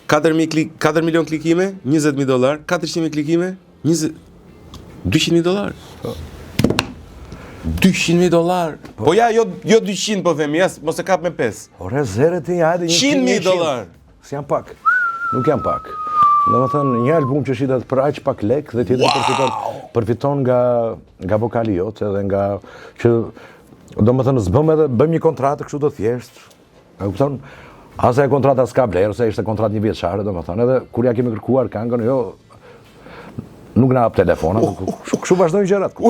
4000 klik 4 milion klikime 20000 dollar, 400000 klikime 20 200000 dollar. Po. 200000 dollar. Po. po ja, jo jo 200 po themi, ja mos e kap me 5. Ore zere ti, hajde 100000 dollar. S'janë pak. Nuk janë pak. Domethënë, një album që shitet për aq pak lek dhe tjetri wow. përfiton, përfiton nga, nga vokali jot edhe nga që domethënë s'bëm edhe bëjmë një kontratë kështu të thjeshtë. E kupton? As ajo kontrata s'ka vlerë, se ishte kontratë një vjeçare, domethënë, edhe kur ja kemi kërkuar këngën, jo nuk na hap telefona, kështu kështu vazhdojnë gjërat.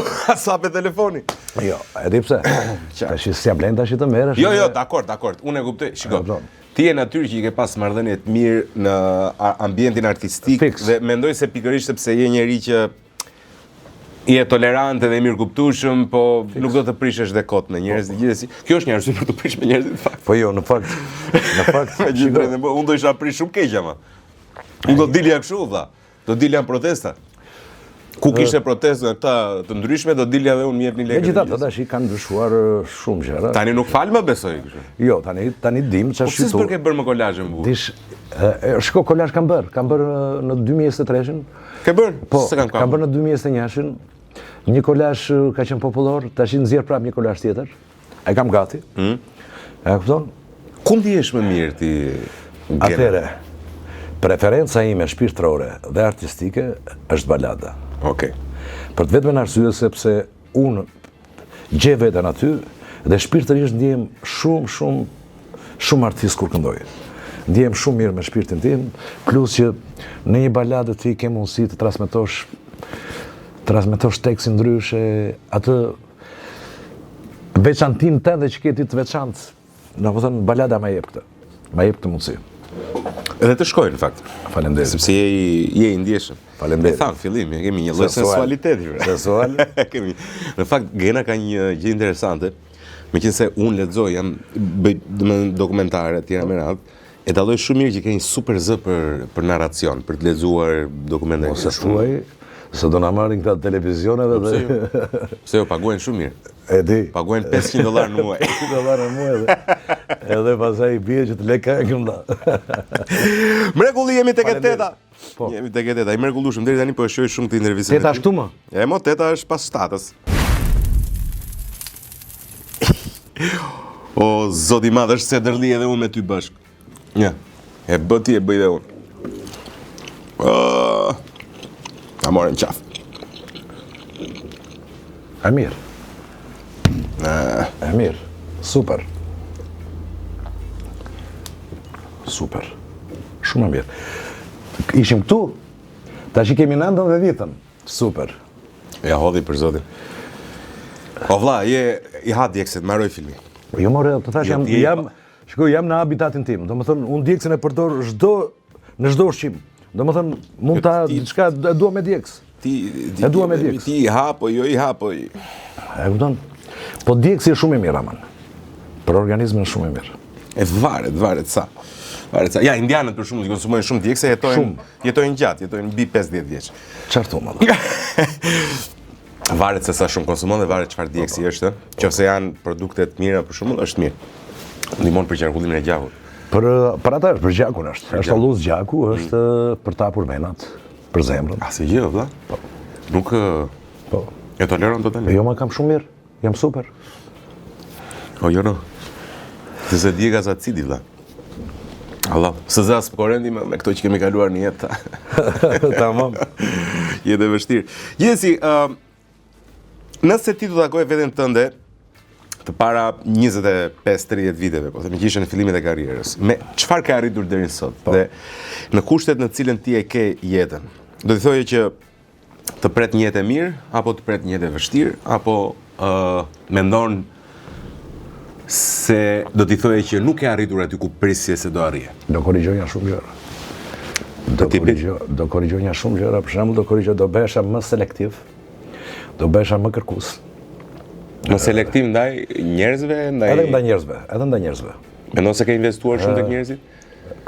Sa pe telefoni? Jo, e di pse. Tash s'ja vlen tash të merresh. Jo, jo, dakord, dakord. Unë e kuptoj. Shiko. Ti je natyrë që i ke pas marrëdhënie të mirë në ambientin artistik Fiks. dhe mendoj se pikërisht sepse je njeri që je tolerant edhe i mirëkuptueshëm, po Fiks. nuk do të prishesh dhe kot me njerëz po, po. gjithsesi. Kjo është një arsye për të prish me njerëzit në fakt. Po jo, në fakt, në fakt, me gjithë drejtën, po unë do isha prish shumë keq ama. Unë do dilja kështu vlla. Do dilja në protesta. Ku kishte protestë nga këta të ndryshme, do dilja dhe unë më jepni lekët. Megjithatë, tash i kanë ndryshuar shumë gjëra. Tani nuk fal më besoj kështu. Jo, tani tani dim çfarë po, shitu. Po pse ke bërë më kolazhe më burr? Dish, shiko kolazh kam bërë, kam bërë në 2023-shin. Ke bërë? Po, kam kam bërë në 2021-shin. Një kolazh ka qenë popullor, tash i nxjerr prapë një kolazh tjetër. E kam gati. Mm. E kupton? Ku ndihesh më mirë ti? Atëherë, preferenca ime shpirtërore dhe artistike është balada. Okej. Okay. Për të vetmen arsye sepse unë gjej veten aty dhe shpirtërisht ndihem shumë shumë shumë artist kur këndoj. Ndihem shumë mirë me shpirtin tim, plus që në një baladë ti ke mundësi të transmetosh transmetosh tekstin ndryshe, atë veçantinë tënde që ke ti të veçantë, domethënë, balada ma jep këtë, ma jep këtë mundësi. Edhe të shkojnë, në fakt. Faleminderit. Sepse je i, je i ndjeshëm. Faleminderit. E thamë, fillim, e kemi një lloj sensualiteti. Sensual. kemi. Në fakt, Gena ka një gjë interesante, meqenëse unë lexoj, jam bëj domethënë dokumentare të tjera me radhë, e dalloj shumë mirë që ke një super zë për për narracion, për të lexuar dokumente. Mos e thuaj, se do na marrin këta televizioneve po, dhe pse jo? Pse jo, paguajnë shumë mirë. E di. Paguajnë 500 dollar në muaj. 500 dollar në muaj dhe edhe pastaj i bie që të le këngën da. Mrekulli jemi tek e teta. Po. Jemi tek e teta. I mrekullueshëm deri tani po e shijoj shumë këtë intervistë. Teta ashtu më? E mo teta është pas shtatës. O zoti i madh është se dërli edhe unë me ty bashk. Një. E bë ti e bëj dhe unë. Uh, ta morën qafë. E mirë. E mirë. Super. Super. Shumë e mirë. Ishim këtu. Tash i kemi nëntën dhe dhjetën. Super. Ja hodhi për zotin. O vlla, je i ha djegësit, mbaroi filmi. Jo more, të thash jo, jam jam shiko jam në habitatin tim. Domethënë unë djegësin e përdor çdo në çdo ushqim. Domethënë mund ta diçka e dua me djegës. Ti, ti e dua me djegës. Ti i ha po jo i ha po. E kupton? Po djegësi është shumë i mirë aman. Për organizmin është shumë i mirë. E varet, varet sa. Varet sa. Ja, indianët për shembull që konsumojnë shumë djegëse jetojnë shumë. jetojnë gjatë, jetojnë mbi 50 vjeç. Çfarë thua më? Varet se sa shumë konsumon dhe varet çfarë djegësi po, po. është. Qofse janë produkte të mira për shembull, është mirë. Ndihmon për qarkullimin e gjakut. Për për atë është për gjakun është. Është hollues gjaku, mm. është mm. për të hapur venat, për zemrën. A se gjë, vëlla? Po. Nuk po. E toleron total. Jo, ma kam shumë mirë. Jam super. O, jo, no. Se se djeg as acidi, vëlla. Allah, se zë as korendi me, me këto që kemi kaluar në jetë. Tamam. Jetë e vështirë. Gjithsesi, uh, nëse ti do takoje veten tënde të para 25-30 viteve, po themi që ishe në fillimet e karrierës, me çfarë ke arritur deri sot po. dhe në kushtet në cilën ti e ke jetën. Do t'i thoje që të pret një jetë e mirë apo të pret një jetë e vështirë apo ë uh, mendon se do t'i thoje që nuk ke arritur aty ku prisje se do arrije. Do korrigjoja shumë gjëra. Do korrigjo, do korrigjoja shumë gjëra, për shembull do korrigjo do bëhesha më selektiv. Do bëhesha më kërkues. Më selektiv ndaj njerëzve, ndaj Edhe ndaj njerëzve, edhe ndaj njerëzve. Mendon se ke investuar shumë tek njerëzit?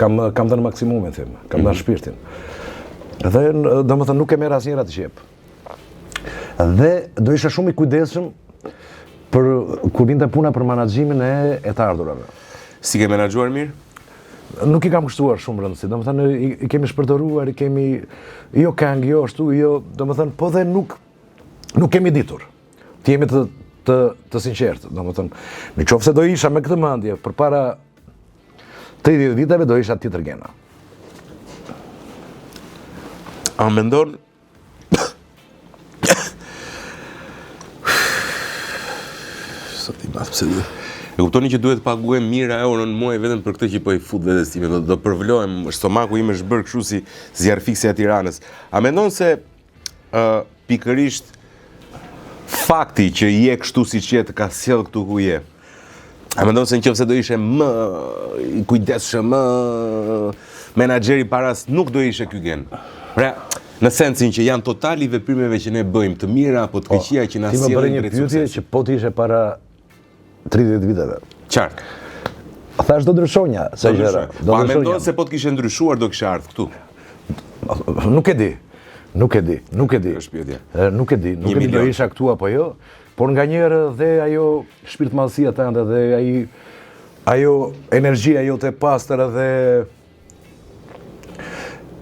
Kam kam dhënë maksimumin tim, kam dhënë mhm. shpirtin. Dhe domethënë nuk e merr asnjëherë atë që jep. Dhe do isha shumë i kujdesshëm për kur vinte puna për menaxhimin e e të ardhurave. S'i ke menaxhuar mirë? Nuk i kam kushtuar shumë rëndësi, domethënë i, i kemi shpërdoruar, i kemi jo këngë, jo ashtu, jo, domethënë po dhe nuk nuk kemi ditur. Të jemi të të të sinqertë, domethënë, në qoftë se do isha me këtë mendje përpara 30 viteve do isha tjetër Gena. A mendon Sot i madh pse duhet. E kuptoni që duhet të paguhem mijëra euro në muaj vetëm për këtë që po i fut vetes time, do do përvlohem, stomaku im është bërë kështu si zjarrfikësja e Tiranës. A mendon se ë pikërisht fakti që je kështu siç je të ka sjellë këtu ku je. A mendon se në qoftë se do ishe më i kujdesshëm, më menaxher i parasë, nuk do ishe ky Gen. Pra, në sensin që janë totali i veprimeve që ne bëjmë, të mira apo të po, këqija që na sjellin drejt suksesit. Ti më bëre një pyetje që po të ishe para 30 viteve. Qartë. Thash do ndryshonja, se gjëra. Do po, ndryshonja. mendon se po të kishe ndryshuar do kishe ardhur këtu? Nuk e di. Nuk e di, nuk e di. Është pyetja. Nuk e di, nuk e di do isha këtu apo jo, por nganjëherë dhe ajo shpirtmadhësia tënde dhe ai ajo energjia jote e pastër dhe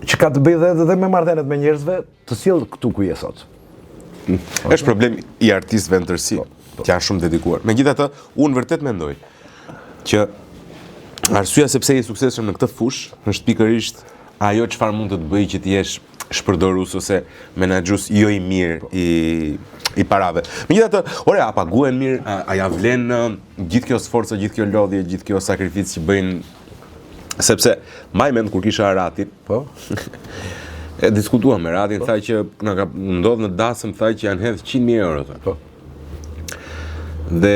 që ka të bëjë dhe, dhe me marrëdhëniet me njerëzve, të sjell këtu ku je sot. Është problem i artistëve në tërësi, po, po. që janë shumë dedikuar. Megjithatë, unë vërtet mendoj që arsyeja se pse je i suksesshëm në këtë fushë është pikërisht ajo çfarë mund të të bëjë që të jesh shpërdorues ose menaxhues jo i mirë po. i i parave. Megjithatë, ore, a paguhen mirë, a, a ja vlen gjithë kjo sforco, gjithë kjo lodhje, gjithë kjo sakrificë që bëjnë sepse mbaj mend kur kisha Aratin, po. E diskutuam me Aratin, po. tha që na ka ndodh në dasëm, tha që janë hedh 100.000 euro, tha. Po. Dhe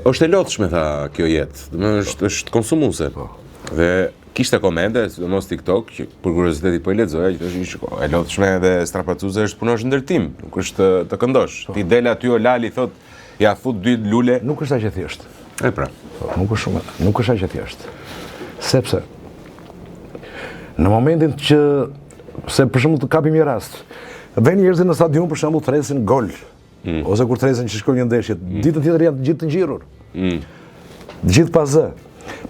është e lodhshme tha kjo jetë, domethënë është është konsumuese. Po. Dhe kishte komente, sidomos TikTok, që për kuriozitet po i lexoja, që thoshin shiko, e lodhshme dhe strapacuese është punosh në ndërtim, nuk është të këndosh. Po. Ti del aty o Lali thot, ja fut dy lule. Nuk është aq e thjeshtë. E pra. Po, nuk është shumë, nuk është aq e thjeshtë. Sepse në momentin që se për shembull të kapim një rast, vjen njerëzit në stadium për shembull thërrasin gol. Mm. Ose kur thërrasin që shkojnë një ndeshje, mm. ditën tjetër janë të gjithë të ngjirur. Mm. Të gjithë pa zë.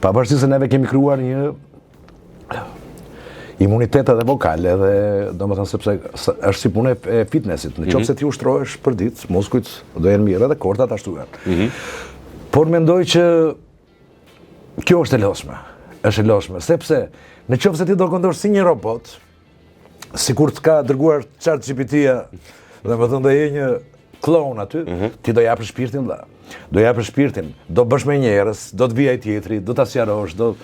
Pavarësisht se neve kemi krijuar një imunitet edhe vokal edhe domethënë sepse është si punë e fitnessit. Në qoftë mhm. se ti ushtrohesh për ditë, muskujt do jenë mirë edhe kordat ashtu janë. Mm -hmm. Por mendoj që kjo është e lodhshme. Është e lodhshme sepse në qoftë se ti do këndosh si një robot, sikur të ka dërguar Chat GPT-ja, domethënë do je një klon aty, mm -hmm. ti do japësh shpirtin vëlla. Do japësh shpirtin, do bësh me njerëz, do të vijë ai tjetri, do ta sqarosh, do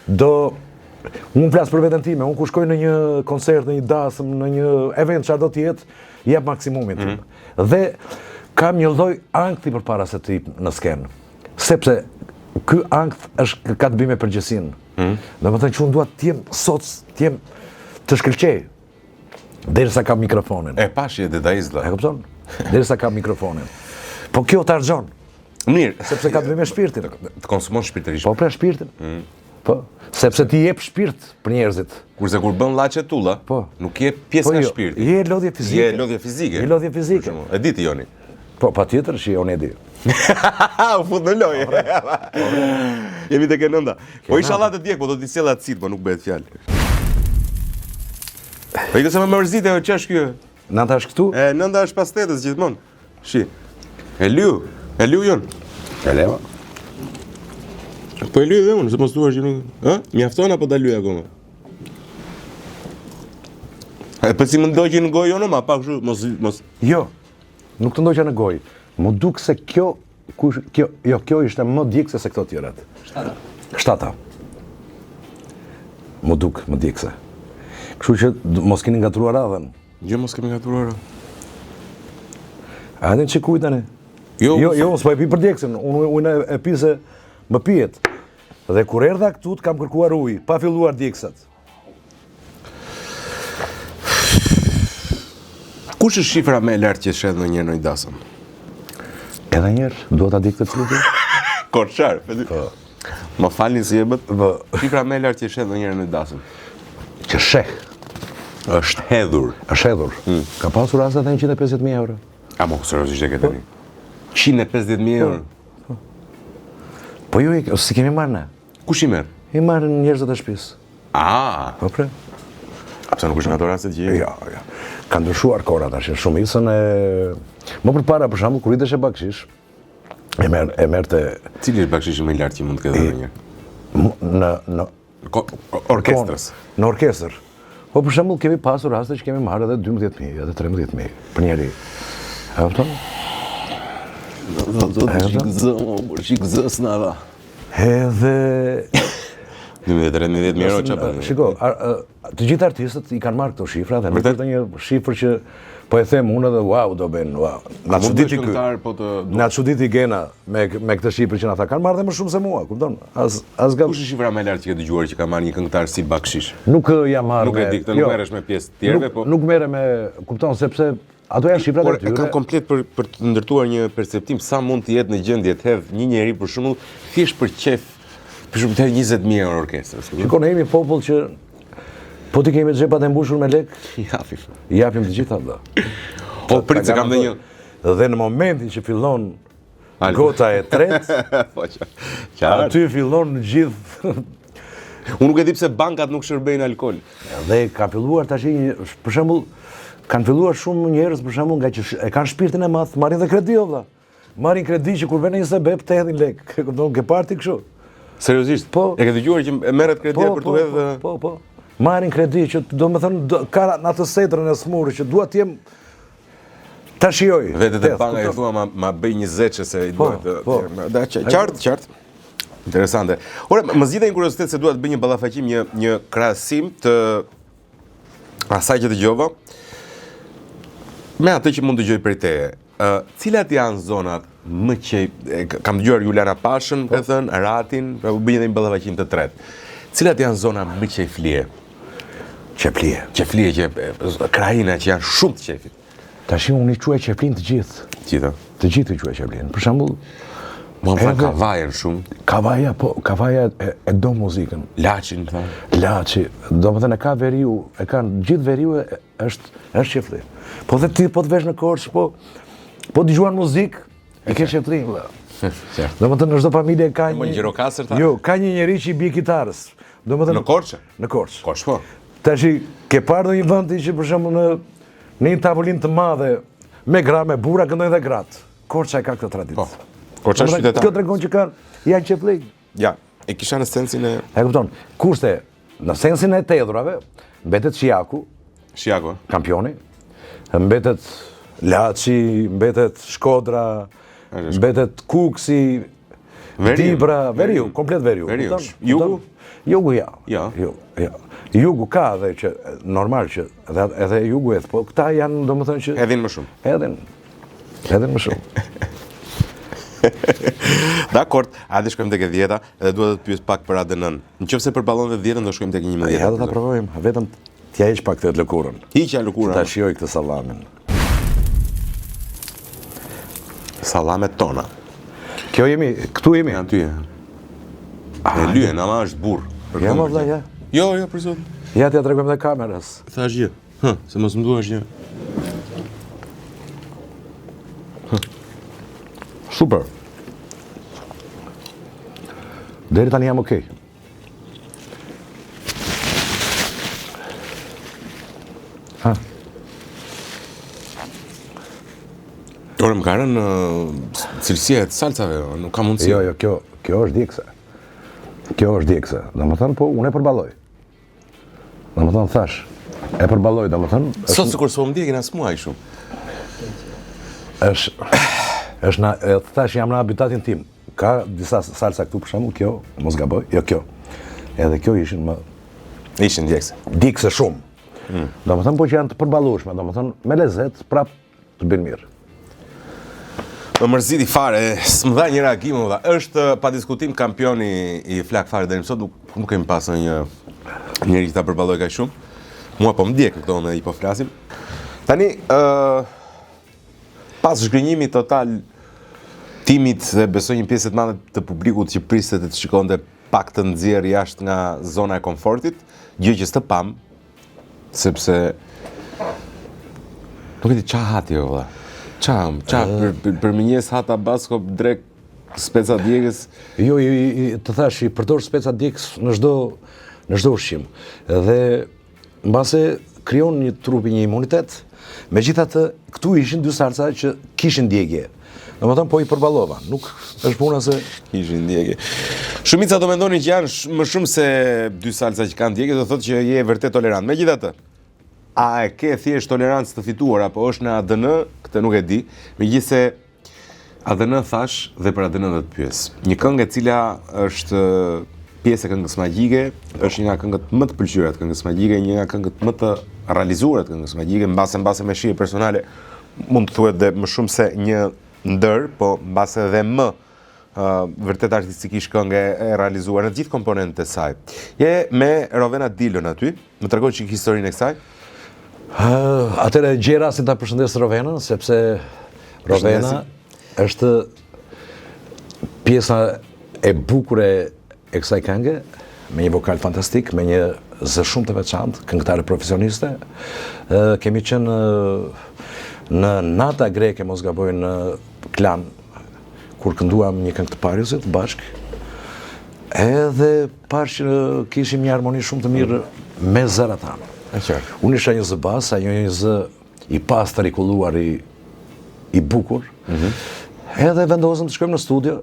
do Unë flas për veten time, unë kur shkoj në një koncert, në një dasëm, në një event çfarë do të jetë, jap maksimumin tim. Mm -hmm. Dhe kam një lloj ankthi përpara se të hip në skenë. Sepse ky ankth është ka të bëjë me përgjegjësinë. Mm. Domethënë që unë dua të jem sot, të jem të shkëlqej derisa kam mikrofonin. E pash je detajist vëlla. E kupton? Derisa kam mikrofonin. Po kjo të harxhon. Mirë, sepse ka të bëjë me shpirtin. Të konsumon shpirtërisht. Po pra shpirtin. Mm. Po, sepse ti jep shpirt për njerëzit. Kurse kur bën llaçe tulla, po. nuk je pjesë po, nga jo, shpirti. Je lodhje fizike. Je lodhje fizike. Je lodhje fizike. E di ti Joni. Po, patjetër që Joni e di. U fut në lojë. Po, Jemi tek e nënda. Po inshallah të djeg, po do t'i sjell acid, po nuk bëhet fjalë. Po ikë se më mërzite, o ç'është kjo? Nënda është këtu? E nënda është pas tetës gjithmonë. Shi. E lyu, e lyu Jon. E leva. Po e lyj dhe unë, se mos duash që nuk... Ë? Mjafton apo ta lyj akoma? E po si më ndoqi në gojë jo, ma pak kështu, mos mos Jo. Nuk të ndoqa në gojë. M'u duk se kjo kush kjo jo kjo ishte më djegëse se këto tjerat. Shtata. Shtata. M'u duk më djegëse. Kështu që mos keni ngatërruar radhën. Jo mos kemi ngatërruar radhën. A edhe që kujt tani? Jo, jo, jo, s'po e pi për djegësen, unë ujin e, e pi se më pihet. Dhe kur erdha këtu të kam kërkuar ujë, pa filluar djegësat. Kush është shifra më e lartë që sheh ndonjëherë në një dasëm? Edhe një herë, dua ta di këtë pyetje. Korçar. Po. Më falni si e bët. Po. Shifra më e lartë që sheh ndonjëherë në dasëm. Që sheh. Është hedhur. Është hedhur. Hmm. Ka pasur raste edhe 150.000 euro. A mo seriozisht e ke tani? 150.000 euro. Po, po jo, s'i kemi marrë ne. Kush i merr? I marrin njerëzit e shtëpisë. Ah. Po pre. A pse nuk është nga ato rastet që Jo, jo. Ka ndryshuar kohëra tash, shumicën e më përpara për shembull kur hidheshe bakshish, e merr e merrte Cili është bakshishi më i lartë që mund të ketë dhënë ndonjëherë? Në në orkestrës. Në orkestër. Po për shembull kemi pasur raste që kemi marrë edhe 12000, edhe 13000 për njeri. E kupton? Do të shik zë, po shik zë s'na dha. Edhe 12 13 mijë euro çfarë? Shiko, të gjithë artistët i kanë marrë këto shifra dhe nuk është një shifër që po e them unë edhe wow do bëjnë wow. Na çuditi ky. Po të Na çuditi Gena me me këtë shifër që na tha. Kanë marrë dhe më shumë se mua, kupton? As as ga. Kush është shifra më e lartë që ke dëgjuar që ka marrë një këngëtar si bakshish? Nuk jam marrë. Nuk e di këtë, nuk jo. merresh me pjesë të tjerëve, po. Nuk merrem me, kupton, sepse ato janë shifrat e tyre. Por e kam komplet për për të ndërtuar një perceptim sa mund të jetë në gjendje të hedh një njeri për shembull thjesht për qejf, për shembull të hedh 20000 euro orkestrës. Shiko, ne jemi popull që po t'i kemi xhepat e mbushur me lek, i japim. I japim të gjitha vëlla. Po prit se kam dhe një dhe në momentin që fillon gota e tretë, po, qartë. Aty fillon gjithë Unë nuk e di pse bankat nuk shërbejnë alkool. Dhe ka filluar tash një, për shembull, kanë filluar shumë njerëz për shembull nga që e kanë shpirtin e madh, marrin dhe kredi o vëlla. Marrin kredi që kur vjen një sebep të hedhin lek. E kupton, ke parë ti kështu? Seriozisht? Po. E ke dëgjuar që e merret kredia po, për të po, hedhë Po, po, po. Marrin kredi që domethënë ka në atë setrën e smurë që dua të jem ta shijoj. Vetë te banka i thua ma ma bëj një zeçe se i po, duhet. Po. Da, qartë, qartë. Interesante. Ore, më zgjidhe një kuriozitet se dua të bëj një ballafaqim, një një krahasim të asaj që dëgjova me atë që mund dëgjoj prej teje. Ë, cilat janë zonat më që kam dëgjuar Juliana Pashën, po. e thënë, Ratin, pra u bëj edhe një ballafaqim të tretë. Cilat janë zona më qejflie? Qejflie. Qejflie që krahina që janë shumë të qejfit. Tashi unë i quaj qejflin të gjithë. Të gjithë. Të gjithë i quaj qejflin. Për shembull, Më tha Kavajën shumë. Kavaja, po, Kavaja e, e do muzikën. Laçin, më tha. Laçi, domethënë e ka veriu, e ka gjithë veriu e, është, është qejfli. Po dhe ti po të vesh në Korçë, po, po dëgjuan muzikë, e ke qejfli, vëlla. Domethënë në çdo familje ka një... Gjirokastër, tha? Jo, ka një njeri që i bie kitarës. Domethënë... Në Korçë? Në Korçë. Korçë, po. Tashi, ke parë ndonjë vend ti që për shembull në Në një tavolinë të madhe me gra, me burra këndojnë dhe gratë. Korça e ka këtë traditë. Po. Korça është qytetare. Kjo tregon që kanë janë qejfli. Ja, e kisha në sensin e E kupton. Kurse në sensin e të hedhurave mbetet Shijaku. Shijaku. Kampioni. Mbetet Laçi, mbetet Shkodra, mbetet Kukësi, Dibra, veriu, komplet veriu. Veriu. Jugu? Jugu, ja. Ja. Jugu, ja. Jugu ka edhe që, normal që, edhe, edhe jugu edhe, po këta janë, domethënë që... Hedhin më shumë. Hedhin. Hedhin më shumë. Dakord, hajde shkojmë tek e dhjeta dhe dua të të pyes pak për ADN-n. Në qoftë se përballon dhe dhjetën do shkojmë tek e 11. Ja, do ta provojmë, vetëm t'ia heq pak këtë lëkurën. Hiqja lëkurën. Ta shijoj këtë sallamin. Sallamet tona. Kjo jemi, këtu jemi. Aty. E lyen, ama është burr. Për Ja, mo vlla, ja. Jo, jo, për zot. Ja t'ja tregojmë dhe kamerës. Thash gjë. Hë, se mos më duash gjë. Super. Deri tani jam okay. Ha. Ore, më ka rënë cilësia e salcave, nuk ka mundësi. Jo, jo, kjo, kjo është djegëse. Kjo është djegëse. Domethënë, po, unë e përballoj. Domethënë, thash, e përballoj, domethënë... Sot sikur s'po më djegin as mua aq shumë. është, është na, e thash, jam në habitatin tim. Ka disa salca këtu, për shembull, kjo, mos gaboj, jo kjo. Edhe kjo ishin më... Ishin djegëse. Djegëse shumë. Mm. Domethënë, po që janë të përballueshme, domethënë, me lezet, prap, të bëjnë mirë. Më mërziti fare, s'më dha një reagim, më dha. Është pa diskutim kampioni i Flakë Fare deri më sot, nuk, nuk kemi pasur një njeri që ta përballojë kaq shumë. Mua po më djeg në këto momente që po flasim. Tani, ë uh, pas zhgënjimit total timit dhe besoj një pjesë të madhe të publikut që priste të të shikonte pak të nxjerrë jashtë nga zona e komfortit, gjë që s'të pamë, Sepse nuk e di ça ha ti o vëlla. Ça, ça për, për, për mëngjes ha tabasko drekë speca djegës. Jo, i, i, të thash, i përdor speca djegës në çdo në çdo ushqim. Dhe mbase krijon një trupi një imunitet. Megjithatë, këtu ishin dy salca që kishin djegie. Domethënë, po i përballova. Nuk është puna se... Kishin djegie. Shumica do mendonin që janë më shumë se dy salca që kanë djegie, do thotë që je vërtet tolerant. Megjithatë, a e ke thjesht tolerancë të fituar, apo është në ADN, këtë nuk e di. Megjithëse ADN thash dhe për ADN do të pyes. Një këngë e cila është pjesë e këngës magjike, është një nga këngët më të pëlqyera të këngës magjike, një nga këngët më të realizuara të këngës magjike, mbase mbase me shije personale, mund të thuhet dhe më shumë se një ndër, po mbase dhe më uh, vërtet artistikisht këngë e realizuar në të gjithë komponentët e saj. Je me Rovena Dilon aty, më trego çik historinë e kësaj. Uh, atëherë gjej rastin ta përshëndes Rovenën, sepse Rovena është pjesa e bukur e e kësaj kënge, me një vokal fantastik, me një zë shumë të veçantë, këngëtare profesioniste. Kemi qenë në Nata Greke, mos gaboj në Klan, kur kënduam një këngë të Pariusit bashkë. Edhe pashë që kishim një harmoni shumë të mirë me zërat tanë. Unë isha një zë bas, ajo një zë i pastër, i kulluar, i, i bukur. Mm -hmm. Edhe vendosëm të shkojmë në studio,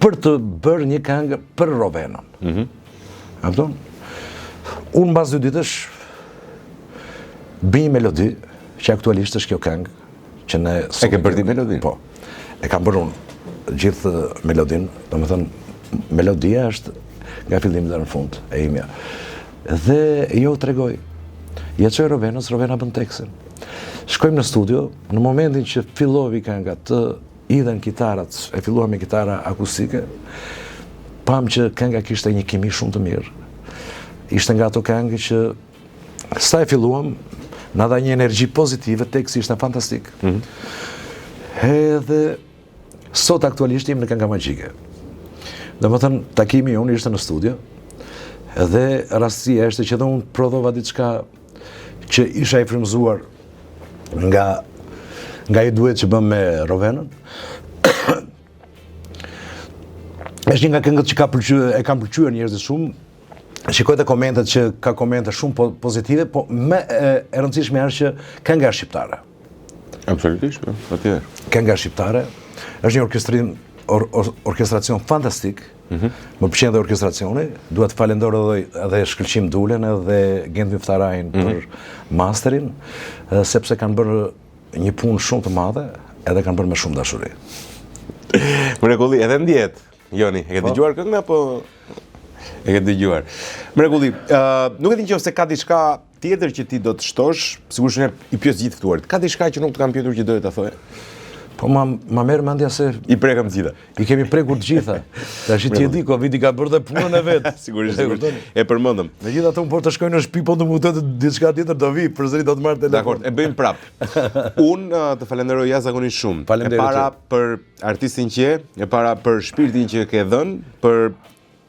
për të bërë një këngë për Rovenën. Mm -hmm. A kupton? Unë mbas dy ditësh bëj një melodi që aktualisht është kjo këngë që ne e ke bërë ti melodinë? Po. E kam bërë unë gjithë melodinë, domethënë melodia është nga fillimi deri në fund e imja. Dhe jo tregoj. Ja çoj Rovenës, Rovena bën tekstin. Shkojmë në studio, në momentin që filloi kënga të Hidhen kitarat, e filluam me kitara akustike, pamë që kënga kishte një kimi shumë të mirë. Ishte nga ato këngë që sa e filluam, na dha një energji pozitive, teksti ishte fantastik. Mm -hmm. Edhe sot aktualisht jemi në Kënga Magjike. Domethënë, takimi jonë ishte në studio, dhe rastësia ishte që edhe unë prodhova diçka që isha i frymëzuar nga nga ai duet që bëmë me Rovenën. Është një nga këngët që ka pëlqyer, e kanë pëlqyer njerëzit shumë. Shikoj dhe komentet që ka komente shumë po, pozitive, po më e, e rëndësishme është që kënga është shqiptare. Absolutisht, po, patjetër. Kënga shqiptare është një orkestrim or, or, orkestracion fantastik. Mm -hmm. Më pëlqen dhe orkestracioni. Dua të falenderoj edhe edhe Shkëlqim Dulen edhe Gent Myftarajn mm -hmm. për masterin, sepse kanë bërë një punë shumë të madhe edhe kanë bërë me shumë dashuri. Mrekulli, edhe ndjehet. Joni, e ke po. dëgjuar këngën apo e ke dëgjuar? Mrekulli, uh, nuk e di nëse ka diçka Tjetër që ti do të shtosh, sigurisht unë i pyes gjithë ftuarit. Ka diçka që nuk të kam pyetur që doje ta thoje? Po ma ma merr mendja se i prekëm të gjitha. I kemi prekur të gjitha. Tash ti e di, Covidi ka bërë dhe punën e vet. Sigurisht, sigurisht. E përmendëm. Megjithatë unë po të shkoj në shtëpi, po të më kujtohet diçka tjetër do vi, përsëri do të marr telefon. Dakor, e bëjmë prap. Unë uh, të falenderoj jashtëzakonisht shumë. E para për artistin që je, e para për shpirtin që ke dhënë, për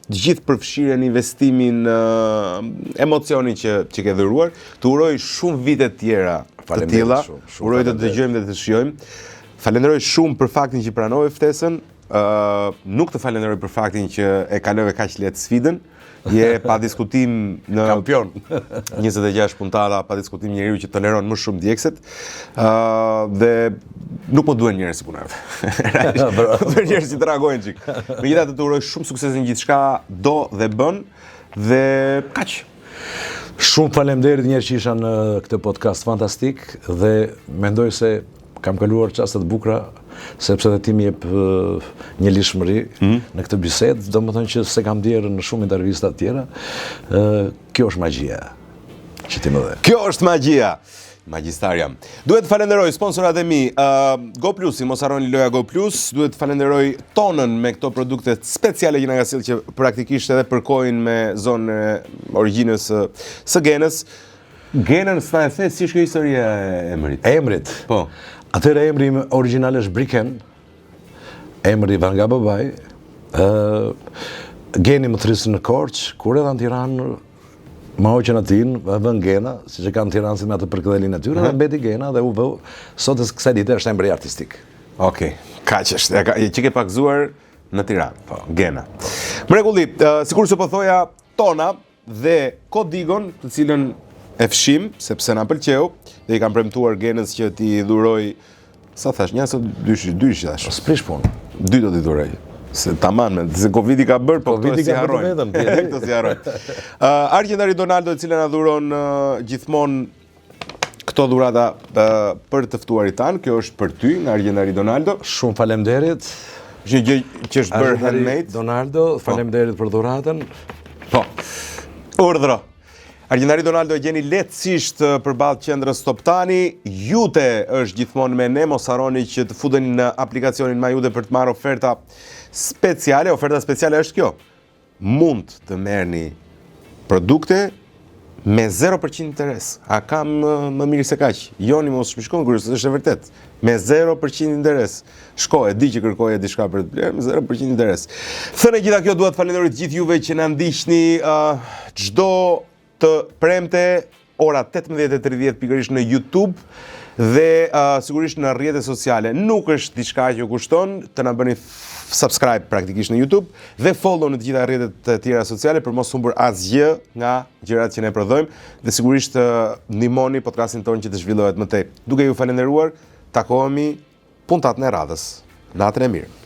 të gjithë përfshirjen, investimin, uh, emocionin që që ke dhuruar. Të uroj shumë vite të tjera të tilla. Uroj të dëgjojmë dhe të shijojmë. Falenderoj shumë për faktin që pranove ftesën. Ë uh, nuk të falenderoj për faktin që e kalove kaq lehtë sfidën. Je pa diskutim në kampion. 26 puntata, pa diskutim njeriu që toleron më shumë djegëset. Ë uh, dhe nuk më duhen njerëz si puna jote. Më duhen njerëz që të reagojnë çik. Megjithatë të uroj shumë sukses në gjithçka do dhe bën dhe kaq. Shumë faleminderit njëherë që isha në këtë podcast fantastik dhe mendoj se kam kaluar çaste të bukura sepse dhe ti më jep një lirshmëri mm -hmm. në këtë bisedë, domethënë që s'e kam ndjerë në shumë intervista të tjera. Ë kjo është magjia që ti më dhe. Kjo është magjia. Magjistar jam. Duhet të falenderoj sponsorat e mi, uh, Go Plusi, mos harroni loja Go Plus, duhet të falenderoj Tonën me këto produkte speciale që na ka sjellë që praktikisht edhe përkojnë me zonën e origjinës së, së Genës. Genën s'na e the si është kjo historia e emrit? Emrit. Po. Atëherë emri im origjinal është Briken. Emri i vënë nga babai. Ë Geni më thërrisnin në Korçë, kur erdha në Tiranë Ma hoqën atë i-në, e vënë Gena, siç e kanë tiransit me atë përkëdhelin e tyre, dhe mbeti Gena dhe u vë, sot e kësaj dite është emri artistik. Okej, kaq është, e ka, që ke pagëzuar në Tiranë, po, Gena. Mrekulli, uh, sikurse po thoja, Tona dhe Kodigon, të cilën e fshim, sepse na pëlqeu, dhe i kam premtuar Genës që t'i dhuroj Sa thash, një sot dy shi, dy shi thash. Po s'prish punë. Dy do t'i dhuroj. Se taman me, se Covidi ka bërë, po këto s'i harrojnë. Vetëm, këto s'i harrojnë. Uh, Argjendari Donaldo, e cila na dhuron uh, gjithmonë këto dhurata uh, për të ftuarit tanë, kjo është për ty nga Argjendari Donaldo. Shumë faleminderit. Është një gjë që është bërë handmade. Donaldo, po. faleminderit për dhuratën. Po. Urdhro. Argjendari Donaldo e gjeni lehtësisht përballë qendrës Toptani. Jute është gjithmonë me ne, mos harroni që të futeni në aplikacionin MyJute për të marrë oferta speciale. Oferta speciale është kjo. Mund të merrni produkte me 0% interes. A kam më mirë se kaq? Joni mos më shikon kur është e vërtet. Me 0% interes. Shko, e di që kërkoje diçka për të blerë, me 0% interes. Thënë e gjitha kjo, dua të falenderoj të gjithë juve që na ndiqni uh, çdo të premte ora 18:30 pikërisht në YouTube dhe uh, sigurisht në rrjete sociale. Nuk është diçka që ju kushton të na bëni subscribe praktikisht në YouTube dhe follow në të gjitha rrjetet e tjera sociale për mos humbur asgjë nga gjërat që ne prodhojmë dhe sigurisht uh, ndihmoni podcastin tonë që të zhvillohet më tej. Duke ju falenderuar, takohemi puntatën e radhës. Natën e mirë.